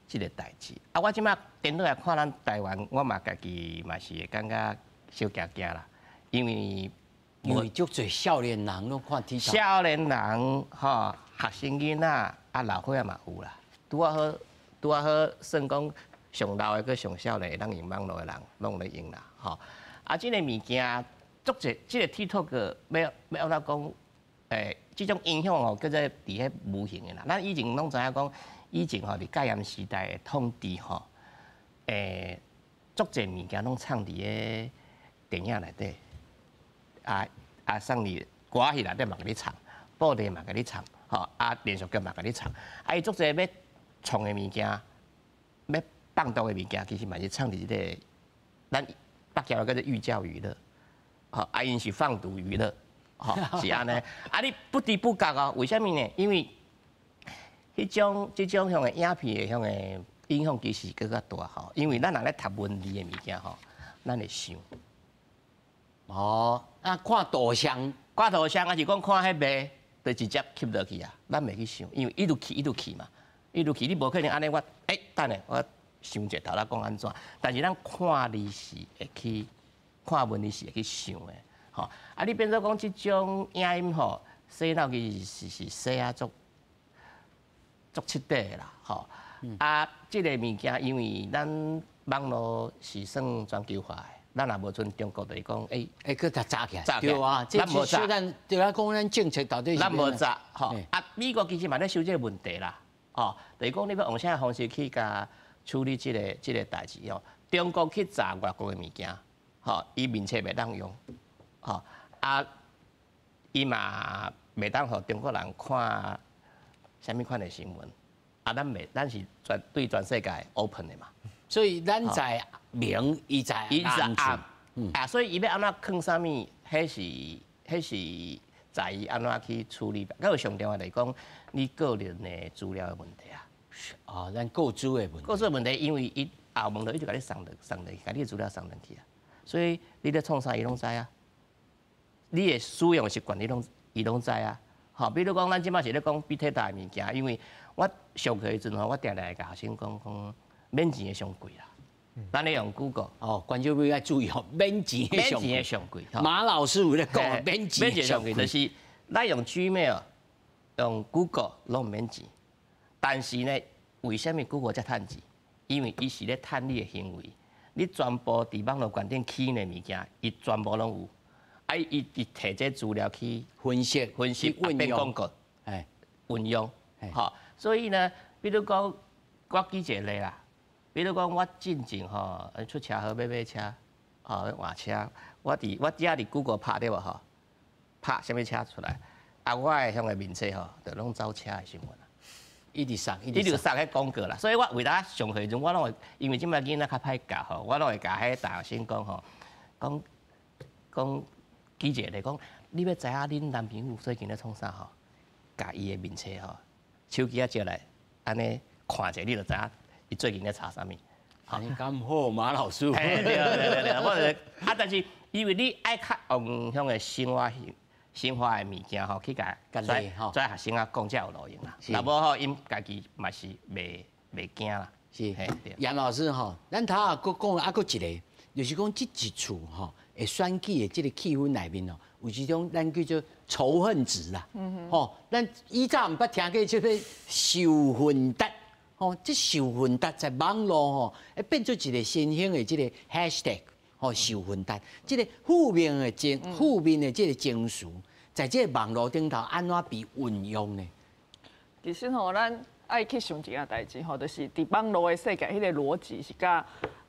S2: 這個代誌。啊，我這馬顛倒來看咱台灣，我嘛家己嘛是會感覺小驚驚啦，因為
S1: 因為足濟少年人攏看 TikTok。
S2: 少年人吼，學生囡仔啊，老歲仔嘛有啦。拄仔好算講上老的閣上少年會當用網路的人，攏咧用啦，吼。啊，這個物件。足濟，這個 TikTok 欲欲按怎講？這種影響吼，叫做佇彼無形的啦。咱以前攏知影講，以前吼佇戒嚴時代的統治吼，足濟物件攏藏佇咧電影內底，啊，送佇歌戲內底嘛共你藏，報紙嘛共你藏，吼啊電視劇嘛共你藏，啊伊足濟欲創的物件，欲放毒的物件，其實嘛是藏佇這個咱北僑叫做寓教於樂。吼，啊，𪜶是放毒娛樂，吼，是按呢。啊，你不知不覺哦，為啥物呢？因為彼種這種向的影片的向的影響其實閣較大吼。因為咱若咧讀文字的物件吼，咱會想。
S1: 哦，啊，看圖像，
S2: 看圖像，抑是講看彼賣，就直接吸落去啊。咱袂去想，因為一路去一路去嘛，一路去，你無可能按呢我，等下我想一下頭來講按怎。但是咱看字是會去。看文字是會去想的，吼啊！你變做講這種影音吼，洗腦其實是洗啊足足徹底的啦，吼啊！這個物件因為咱網路是算全球化的，咱也無賰中國就是講，
S1: 閣共閘起來，
S2: 閘
S1: 對啊，
S2: 咱無閘，
S1: 咱對啊，講咱政策到底是
S2: 咱無閘，吼啊！美國其實嘛咧想這個問題啦，吼，就是講你欲用啥方式去共處理這個代誌哦？中國去閘外國的物件。吼，伊面冊袂當用，吼啊，伊嘛袂當予中國人看啥物款的新闻，啊，咱袂，咱是全对全世界 open 的嘛。
S1: 所以咱在明，伊在
S2: 伊是暗，啊，所以伊欲按怎囥啥物，彼是在伊按怎去處理。閣有上重要來講，你個人的資料的問題啊。
S1: 哦，咱個資的問題。
S2: 個資的問題，因為伊後門路伊就共你送轉送轉去，共你的資料送轉去啊。所以你咧創啥，伊攏知啊。你的使用習慣，伊攏知啊。吼，比如講，咱這擺是咧講 big data 的物件，因為我上課的時陣吼，我定定會共學生講講免錢的上貴啦。咱咧用 Google。
S1: 哦，觀眾朋友愛注意哦，免錢
S2: 免錢的上貴。
S1: 馬老師有咧講，免錢
S2: 免錢上貴，就是咱用 Gmail、用 Google 攏毋免錢，但是呢，為啥物 Google 才趁錢？因為伊是咧趁你的行為，你全部佇網路懸頂起的物件，伊全部攏有。啊，伊提這資料去
S1: 分析、
S2: 分析、變廣告，運用，吼。所以呢，比如講，我舉一個例啦，比如講，我進前吼出車禍欲買車，吼換車，我只佇 Google 拍對無吼，拍啥物車出來，啊，我的向個面冊吼，就攏走車的新聞啊。
S1: 一直送，
S2: 一直送彼廣告啦。所以我為了上課時陣，我攏會，因為這擺囡仔較歹教吼，我攏會共彼大學生講吼，講講。舉一個例講，你欲知影恁男朋友最近咧創啥吼？共伊的面冊吼，手機仔借來，按呢看者，你就知影伊最近咧查啥物。
S1: 按呢敢好，馬老師。
S2: 對對對對，我就啊，但是因為你愛較用向個生活生活的物件吼，去共跩學生仔講才有路用啦。若無吼，𪜶家己嘛是袂袂驚啦。
S1: 是，楊老師吼，咱頭仔閣講啊，閣一個，就是講這一次吼。會選舉的這個氣氛內面哦，有一種咱叫做仇恨值啦。吼，咱以前毋捌聽過這個仇恨值，吼，這仇恨值在網路吼，會變做一個新興的這個 hashtag，吼，仇恨值，這個負面的這個情緒，在這個網路頂頭按怎被運用呢？
S3: 其實吼，咱愛去想一件代誌吼，就是佇網路的世界，彼個邏輯是佮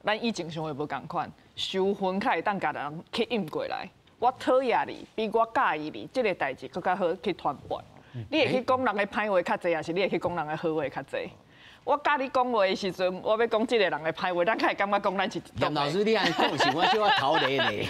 S3: 咱以前想的無仝款，仇恨較會當共人吸引過來。我討厭你，比我佮意你，這個代誌閣較好去傳播。你會去講人的歹話較濟，抑是你會去講人的好話較濟？我佮你講話的時陣，我欲講這個人的歹話，咱較會感覺講咱是一
S1: 葉老師，你按呢講是，我小可頭咧咧。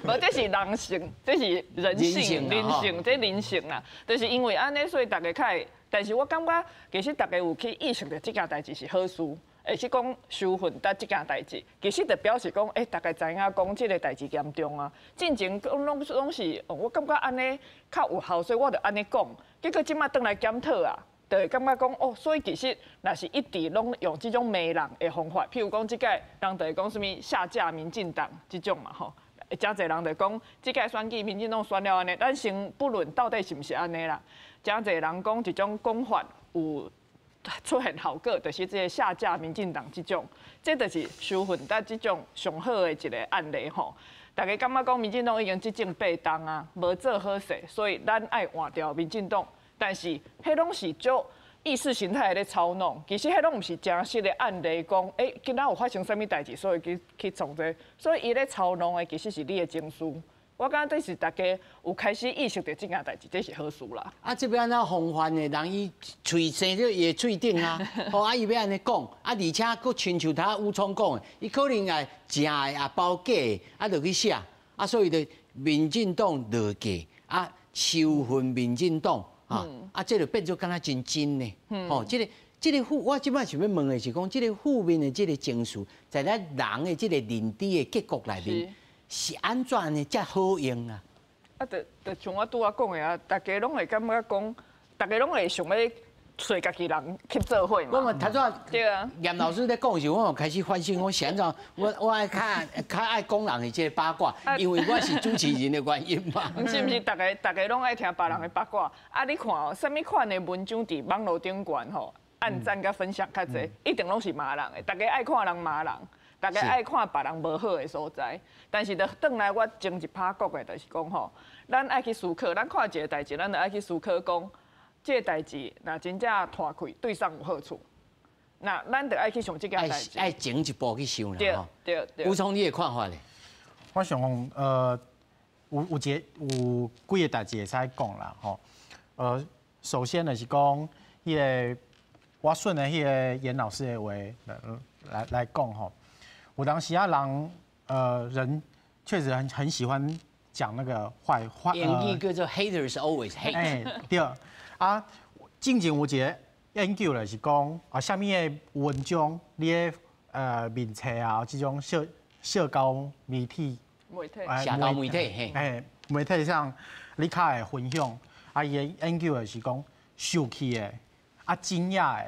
S3: 無，這是人性，這是人性，人性，這人性啦。就是因為按呢，所以大家較會。但是我感覺，其實大家有去意識著這件代誌是好事。會去講仇恨值這件代誌，其實就表示講，欸，大家知影講這個代誌嚴重啊。進前講攏是，我感覺按呢較有效，所以我就按呢講。結果這擺轉來檢討啊，就會感覺講，哦，所以其實若是一直攏用這種罵人的方法，譬如講這屆人就會講啥物下架民進黨這種嘛吼，誠濟人就講這屆選舉民進黨選了按呢，咱先不論到底是毋是按呢啦，誠濟人講這種講法有出現效果，就是這個下架民進黨這種，這就是仇恨值這種上好的一個案例吼。大家感覺講民進黨已經執政8冬啊，無做好勢，所以咱愛換掉民進黨。但是，彼攏是足意識形態咧操弄，其實彼攏毋是真實的案例，講，欸，今仔有發生啥物代誌，所以去創這個，所以伊咧操弄的其實是你的情緒。我感覺這是大家有開始意識著這件代誌，這是好事啦。
S1: 啊，這欲按怎防範的？人伊喙生佇伊的喙頂啊，吼啊，伊欲按呢講，啊，而且閣親像頭吳聰講的，伊可能也誠的，也包假的，啊，就去寫，啊，所以就民進黨落架，啊，仇恨民進黨，啊，啊，這就變做敢若真真呢，吼，這個負，我這擺想欲問的是講，這個負面的這個情緒，在咱人的這個認知的結構內面，是按怎呢？才好用啊？
S3: 啊，就像我拄仔講的啊，大家攏會感覺講，大家攏會想欲揣家己人去做伙嘛。
S1: 我嘛頭拄
S3: 對啊，
S1: 嚴老師咧講的時候，我嘛開始反省，講是按怎？我愛較較愛講人的這個八卦，因為我是主持人的原因嘛。
S3: 毋是毋是，逐家逐家攏愛聽別人的八卦。啊，你看哦，啥物款的文章佇網路頂懸吼，按讚佮分享較濟，一定攏是罵人的。逐家愛看人罵人。逐家愛看別人無好的所在，但是就轉來我前一趴講的，就是講吼，咱愛去思考，咱看一個代誌，咱就愛去思考講，這個代誌若真正拖開，對啥有好處？那咱就愛去想這件代誌。
S1: 愛前一步去想啦，
S3: 吼。對對。
S1: 吳聰，你的看法咧？
S4: 我想講，有一個有幾個代誌會使講啦，吼。首先就是講，彼个我順著彼个嚴老師的話來講吼，有當時啊人人確實很喜歡講那個壞話。
S1: 英語叫做 haters always hate。
S4: 欸，對啊，進前有一个研究就是講啊，啥物的文章你的面冊啊，這種社交媒體，
S3: 媒體，
S1: 社交媒體，嘿，
S4: 欸，媒體上你較會分享，啊，伊的研究就是講受氣的，啊，驚訝的，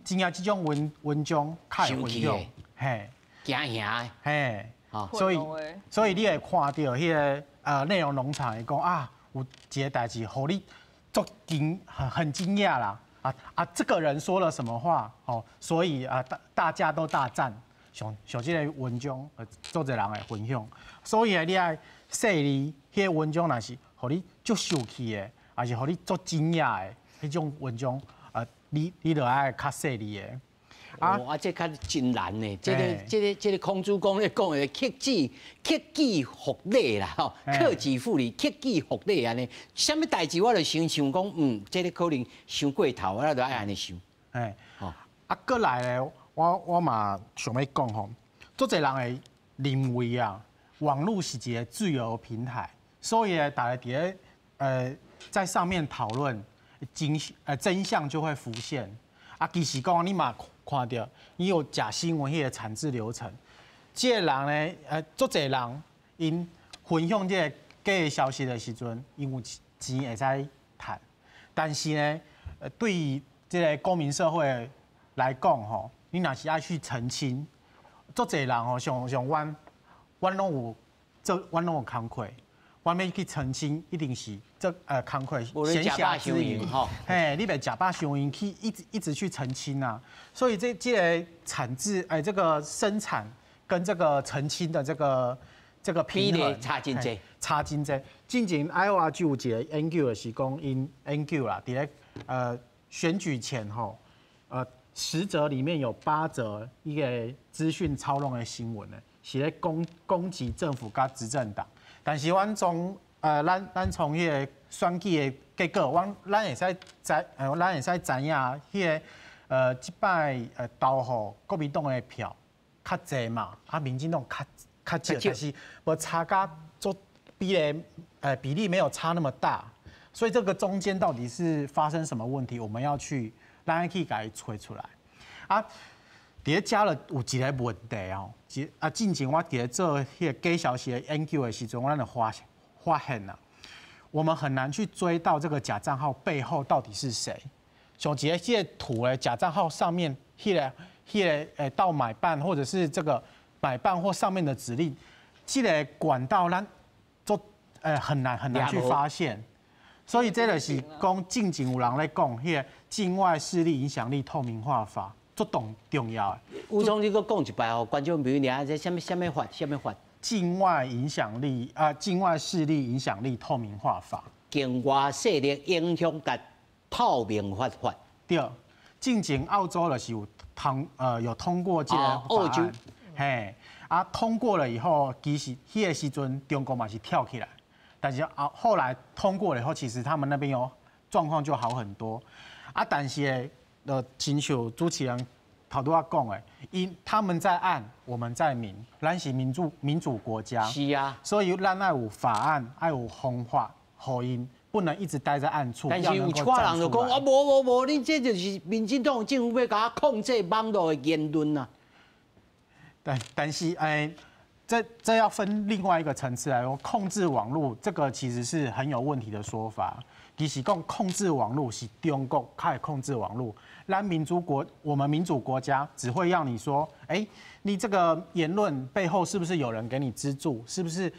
S4: 驚訝這種文章較會分享，嘿，
S1: 驚嚇的，
S4: 嘿，所以你會看到彼个內容農場會講啊，有一个代誌，予你足驚很驚訝啦，啊啊，這個人說了什麼話，哦，所以啊大家都大讚，像像這个文章，足濟人會分享，所以你愛細膩，彼个文章若是予你足受氣的，抑是予你足驚訝的彼種文章，你就愛較細膩的。
S1: 啊，啊，這較真難呢。這個孔子講咧講的克己克己復禮啦，吼，克己復禮，克己復禮按呢。啥物代誌我就先想講，這个可能傷過頭，我就愛按呢想。
S4: 欸，啊，閣來咧，我嘛想欲講吼，足濟人會認為啊，網路是一个自由平台，所以咧，大家佇咧在上面討論真相就會浮現。啊，其實講你嘛看著，伊有假新聞彼个產製流程，這个人呢，足濟人𪜶分享這个假的消息的時陣，𪜶有錢會使趁，但是呢，對於這个公民社會來講吼，你若是愛去澄清，足濟人吼，像阮，阮攏有做，阮攏有工課，阮欲去澄清，一定是這工課閒暇之餘，嘿，你袂食飽傷閒去一直一直去澄清啊，所以這个產製，這個生產跟這個澄清的這個
S1: 比例差真濟，
S4: 差真濟。進前 IORG 有一个研究就是講，𪜶研究啦，佇咧選舉前吼，10則裡面有8則一個資訊操弄的新聞呢，是咧攻擊政府佮執政黨。但是阮從咱從彼个選舉的結果，阮會使知，咱會使知影彼个這擺投予國民黨的票較濟嘛，啊，民進黨較少，但是無差甲足比例，比例沒有差那麼大，所以這個中間到底是發生什麼問題，我們要去咱去共伊揣出來。啊，佇咧遮就有一个問題哦，啊，進前我佇咧做彼个假消息的研究的時陣，阮就發現啊，我們很難去追到這個假賬號背後到底是誰。像一个這个圖咧，假賬號上面彼个到買辦或者是這個買辦或上面的指令，這个管道咱做很難很難去發現。所以這就是講進前有人咧講，彼个境外勢力影響力透明化法。足重要的。
S1: 吳總，你閣講一擺予觀眾朋友聽，這啥物啥物法？啥物法？
S4: 境外影響力啊，境外勢力影響力透明化法。
S1: 境外勢力影響力透明化法。
S4: 對，進前澳洲就是有通過這個法案。
S1: 澳洲。
S4: 嘿，啊，通過了以後，其實彼个時陣中國嘛是跳起來，但是啊，後來通過了以後，其實他們那邊有狀況就好很多。啊，但是親像主持人頭拄仔講的，𪜶他們在暗，我們在明，咱是民主國家，
S1: 是啊，
S4: 所以咱愛有法案，愛有方法，予𪜶不能一直待在暗處。
S1: 但是有一寡人就講啊，無無無，你這就是民進黨政府欲共控制網路的言論啊。
S4: 但是欸，這要分另外一個層次來說，控制網路這個其實是很有問題的說法。其實講控制網路是中國開始控制網路，咱民主國，我們民主國家只會讓你說，欸，你這個言論背後是不是有人給你資助？是不是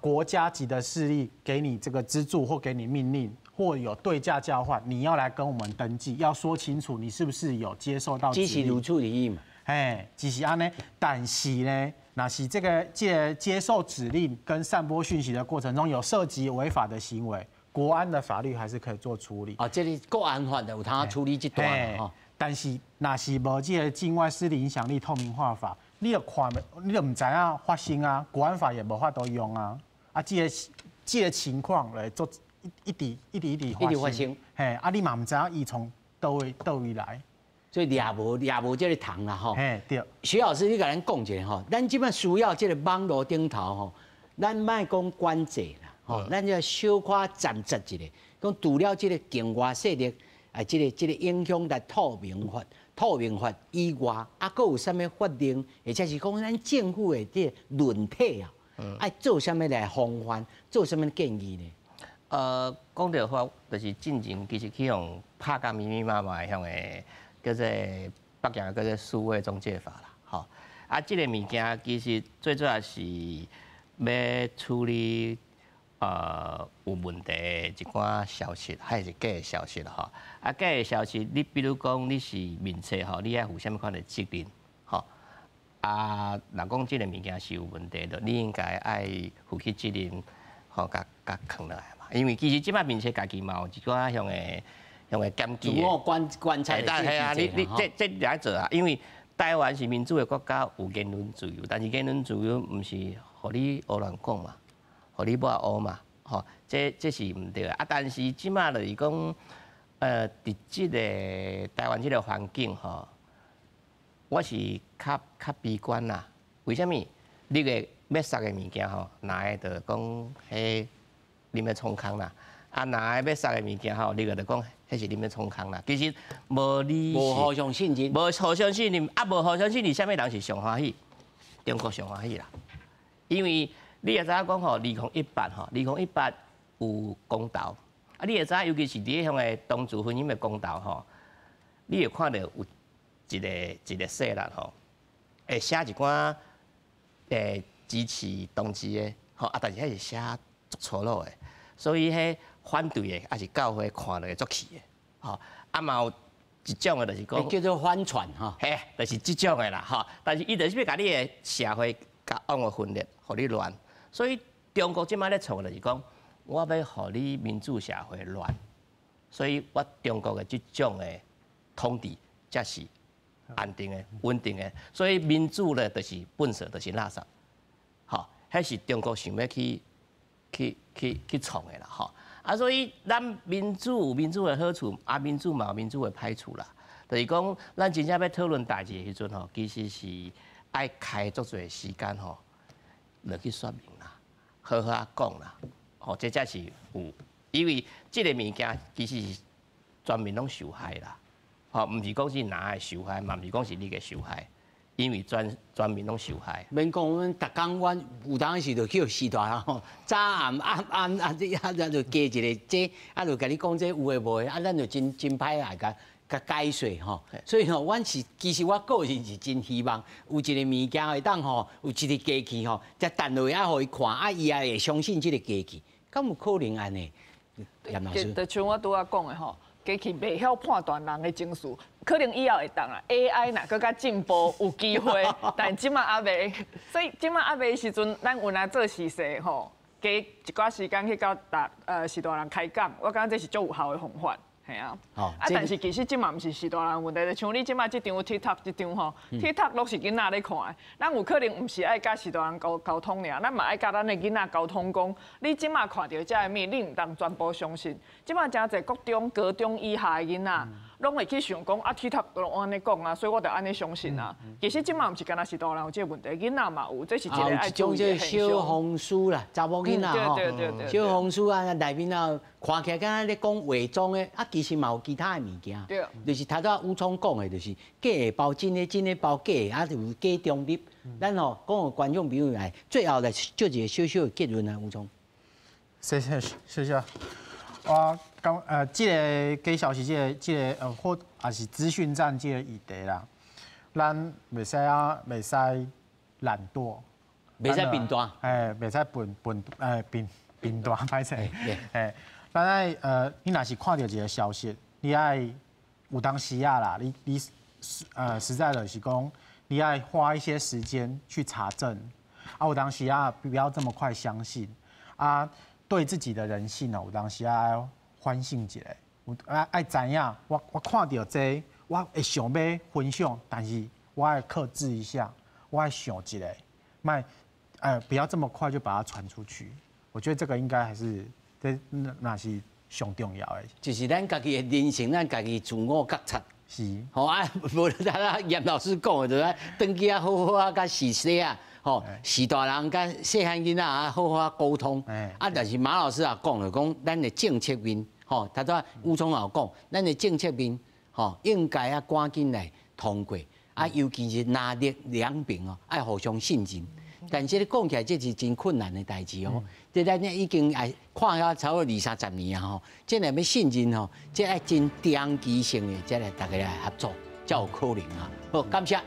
S4: 國家級的勢力給你這個資助或給你命令，或有對價交換？你要來跟我們登記，要說清楚你是不是有接受到。
S1: 只是如此而已嘛。
S4: 嘿，只是按呢，但是呢，若是這個接受指令跟散播訊息的過程中有涉及違法的行為，國安的法律還是可以做處理。
S1: 啊，這个國安法有通處理這段吼。
S4: 但是若是無這个境外勢力影響力透明化法，你就看，你就毋知影發生啊，國安法也無法度用啊。啊，這个情況來做一直一直一直一直發生，嘿，啊你嘛毋知影伊從佗位佗位來，
S1: 所以掠無掠無這个蟲啦吼。
S4: 嘿，對。
S1: 徐老師，你共咱講一下吼，咱這擺需要這个網路頂頭吼，咱莫講管制啦，吼，咱要小可暫時一下，講除了這个境外勢力啊，這个影響來透明法、透明法以外，啊，閣有啥物法令，或者是講咱政府的這个論體啊，愛做啥物來防範，做啥物建議呢？
S2: 講著話，就是進前其實去予拍甲密密麻麻的，向個叫做北京叫做數位中介法啦，吼。啊，這个物件其實最主要是欲處理有問題的一寡消息，還是假的消息吼。啊，假的消息，你比如講你是面冊吼，你愛負啥物款的責任，吼。啊，若講這个物件是有問題的，你應該愛負起責任，吼，共共囥落來嘛。因為其實這擺面冊家己嘛有一寡向個向個檢舉
S1: 自我觀觀察的。
S2: 係啊，你這這來做啊，因為台灣是民主的國家，有言論自由，但是言論自由毋是予你胡亂講嘛，予你抹烏嘛，吼，這這是毋對的。啊，但是這擺就是講，佇這个台灣這个環境吼，我是較較悲觀啦。為啥物？你个欲殺的物件吼，哪會就講彼恁欲創空啦？啊，若欲殺的物件吼，你個就講，彼是恁欲創空啦。其實無你
S1: 無互相信任，
S2: 無互相信任，啊，無互相信任，啥物人是上歡喜？中國上歡喜啦。因為你會知影講吼，2018吼，2018有公投，啊，你會知影，尤其是佇彼項的同志婚姻的公投吼，你會看著有一个一个勢力吼，會寫一寡支持同志的，吼啊，但是彼是寫足粗魯的，所以彼反對的，抑是教會看落會足氣的，吼啊嘛有一種的，就是講
S1: 叫做反串吼，
S2: 嘿，就是這種的啦，吼。但是伊就是欲共你的社會共往個分裂，予你亂。所以中國這擺咧創的就是講，我欲予你民主社會亂，所以我中國的這種的統治才是安定的、穩定的。所以民主咧，就是糞埽，就是垃圾，吼，彼是中國想欲去去去去創的啦，吼。啊，所以咱民主有民主的好處，啊，民主嘛有民主的歹處啦。就是講，咱真正欲討論代誌的時陣吼，其實是愛開足濟時間吼，落去說明啦，好好仔講啦，吼，這才是有，因為這个物件其實是全民攏受害啦，吼，毋是講是哪會受害，嘛毋是講是你个受害。因為全全民攏受害。
S1: 免講，阮逐工阮有當時就去予序大人吼，早暗暗暗啊，這啊就加一个這，啊就共你講這有的無的，啊咱就真真歹來共共解說吼。所以吼，阮是其實我個人是真希望有一个物件會當吼，有一个機器吼，才彈落啊，予伊看，啊伊也會相信這个機器，敢有可能按呢？嚴老師，
S3: 就像我拄仔講的吼。機器袂曉判斷人的情緒，可能以後會當啊。AI 若閣較進步，有機會，但這擺猶未。所以這擺猶未時陣，咱有來做事勢吼，加一寡時間去佮逐序大人開講，我感覺這是足有效的方法。係啊，啊，但是其實這嘛毋是序大人問題，就像你這擺這張 TikTok 這張吼，TikTok 攏是囡仔咧看的，咱有可能毋是愛佮序大人溝溝通爾，咱嘛愛佮咱的囡仔溝通講，你這擺看著這个物，你毋通全部相信。這擺誠濟國中、高中以下的囡仔，攏會去想講啊，TikTok 攏按呢講啊，所以我就按呢相信啊。其實這擺毋是干焦序大人有這个問題，囡仔嘛有，這是一個愛注意的現象。
S1: 小紅書啦，查某囡仔吼，小紅書啊，內面啊，看起來敢若咧講偽裝的，啊，其實嘛有其他的物件，就是頭拄仔吳聰講的，就是假的包真的，真的包假的，啊，就有假中立。咱吼講予觀眾朋友來，最後來做一個小小的結論啊，吳聰。
S4: 謝謝謝謝。我講這个假消息，這个這个或也是資訊戰這个議題啦，咱袂使啊，袂使懶惰，
S1: 袂使貧惰，
S4: 哎，袂使笨笨貧貧惰歹勢，哎，咱愛你若是看著一个消息，你愛有當時啊啦，你你實在就是講，你愛花一些時間去查證，啊，有當時啊，不要這麼快相信，啊。對自己的人性哦，有當時愛反省一下，有愛愛知影，我我看著這個，我會想欲分享，但是我愛克制一下，我愛想一下，莫不要這麼快就把它傳出去。我覺得這個應該還是這若是上重要的。
S1: 就是咱家己的人生，咱家己自我覺察。
S4: 是。
S1: 吼啊，無啦，嚴老師講的，就是轉去啊，好好啊，佮序細啊，吼，序大人佮細漢囡仔啊，好好啊溝通。啊，但是馬老師也講了，講咱的政策面，吼，頭拄吳總也有講，咱的政策面，吼，應該啊趕緊來通過，啊，尤其是藍綠兩邊哦，愛互相信任。但是你講起來，這是真困難的代誌哦。這咱已經愛看了差不多二三十年啊吼，這若欲信任吼，這愛真長期性的，這來大家來合作，才有可能啊。好，感謝。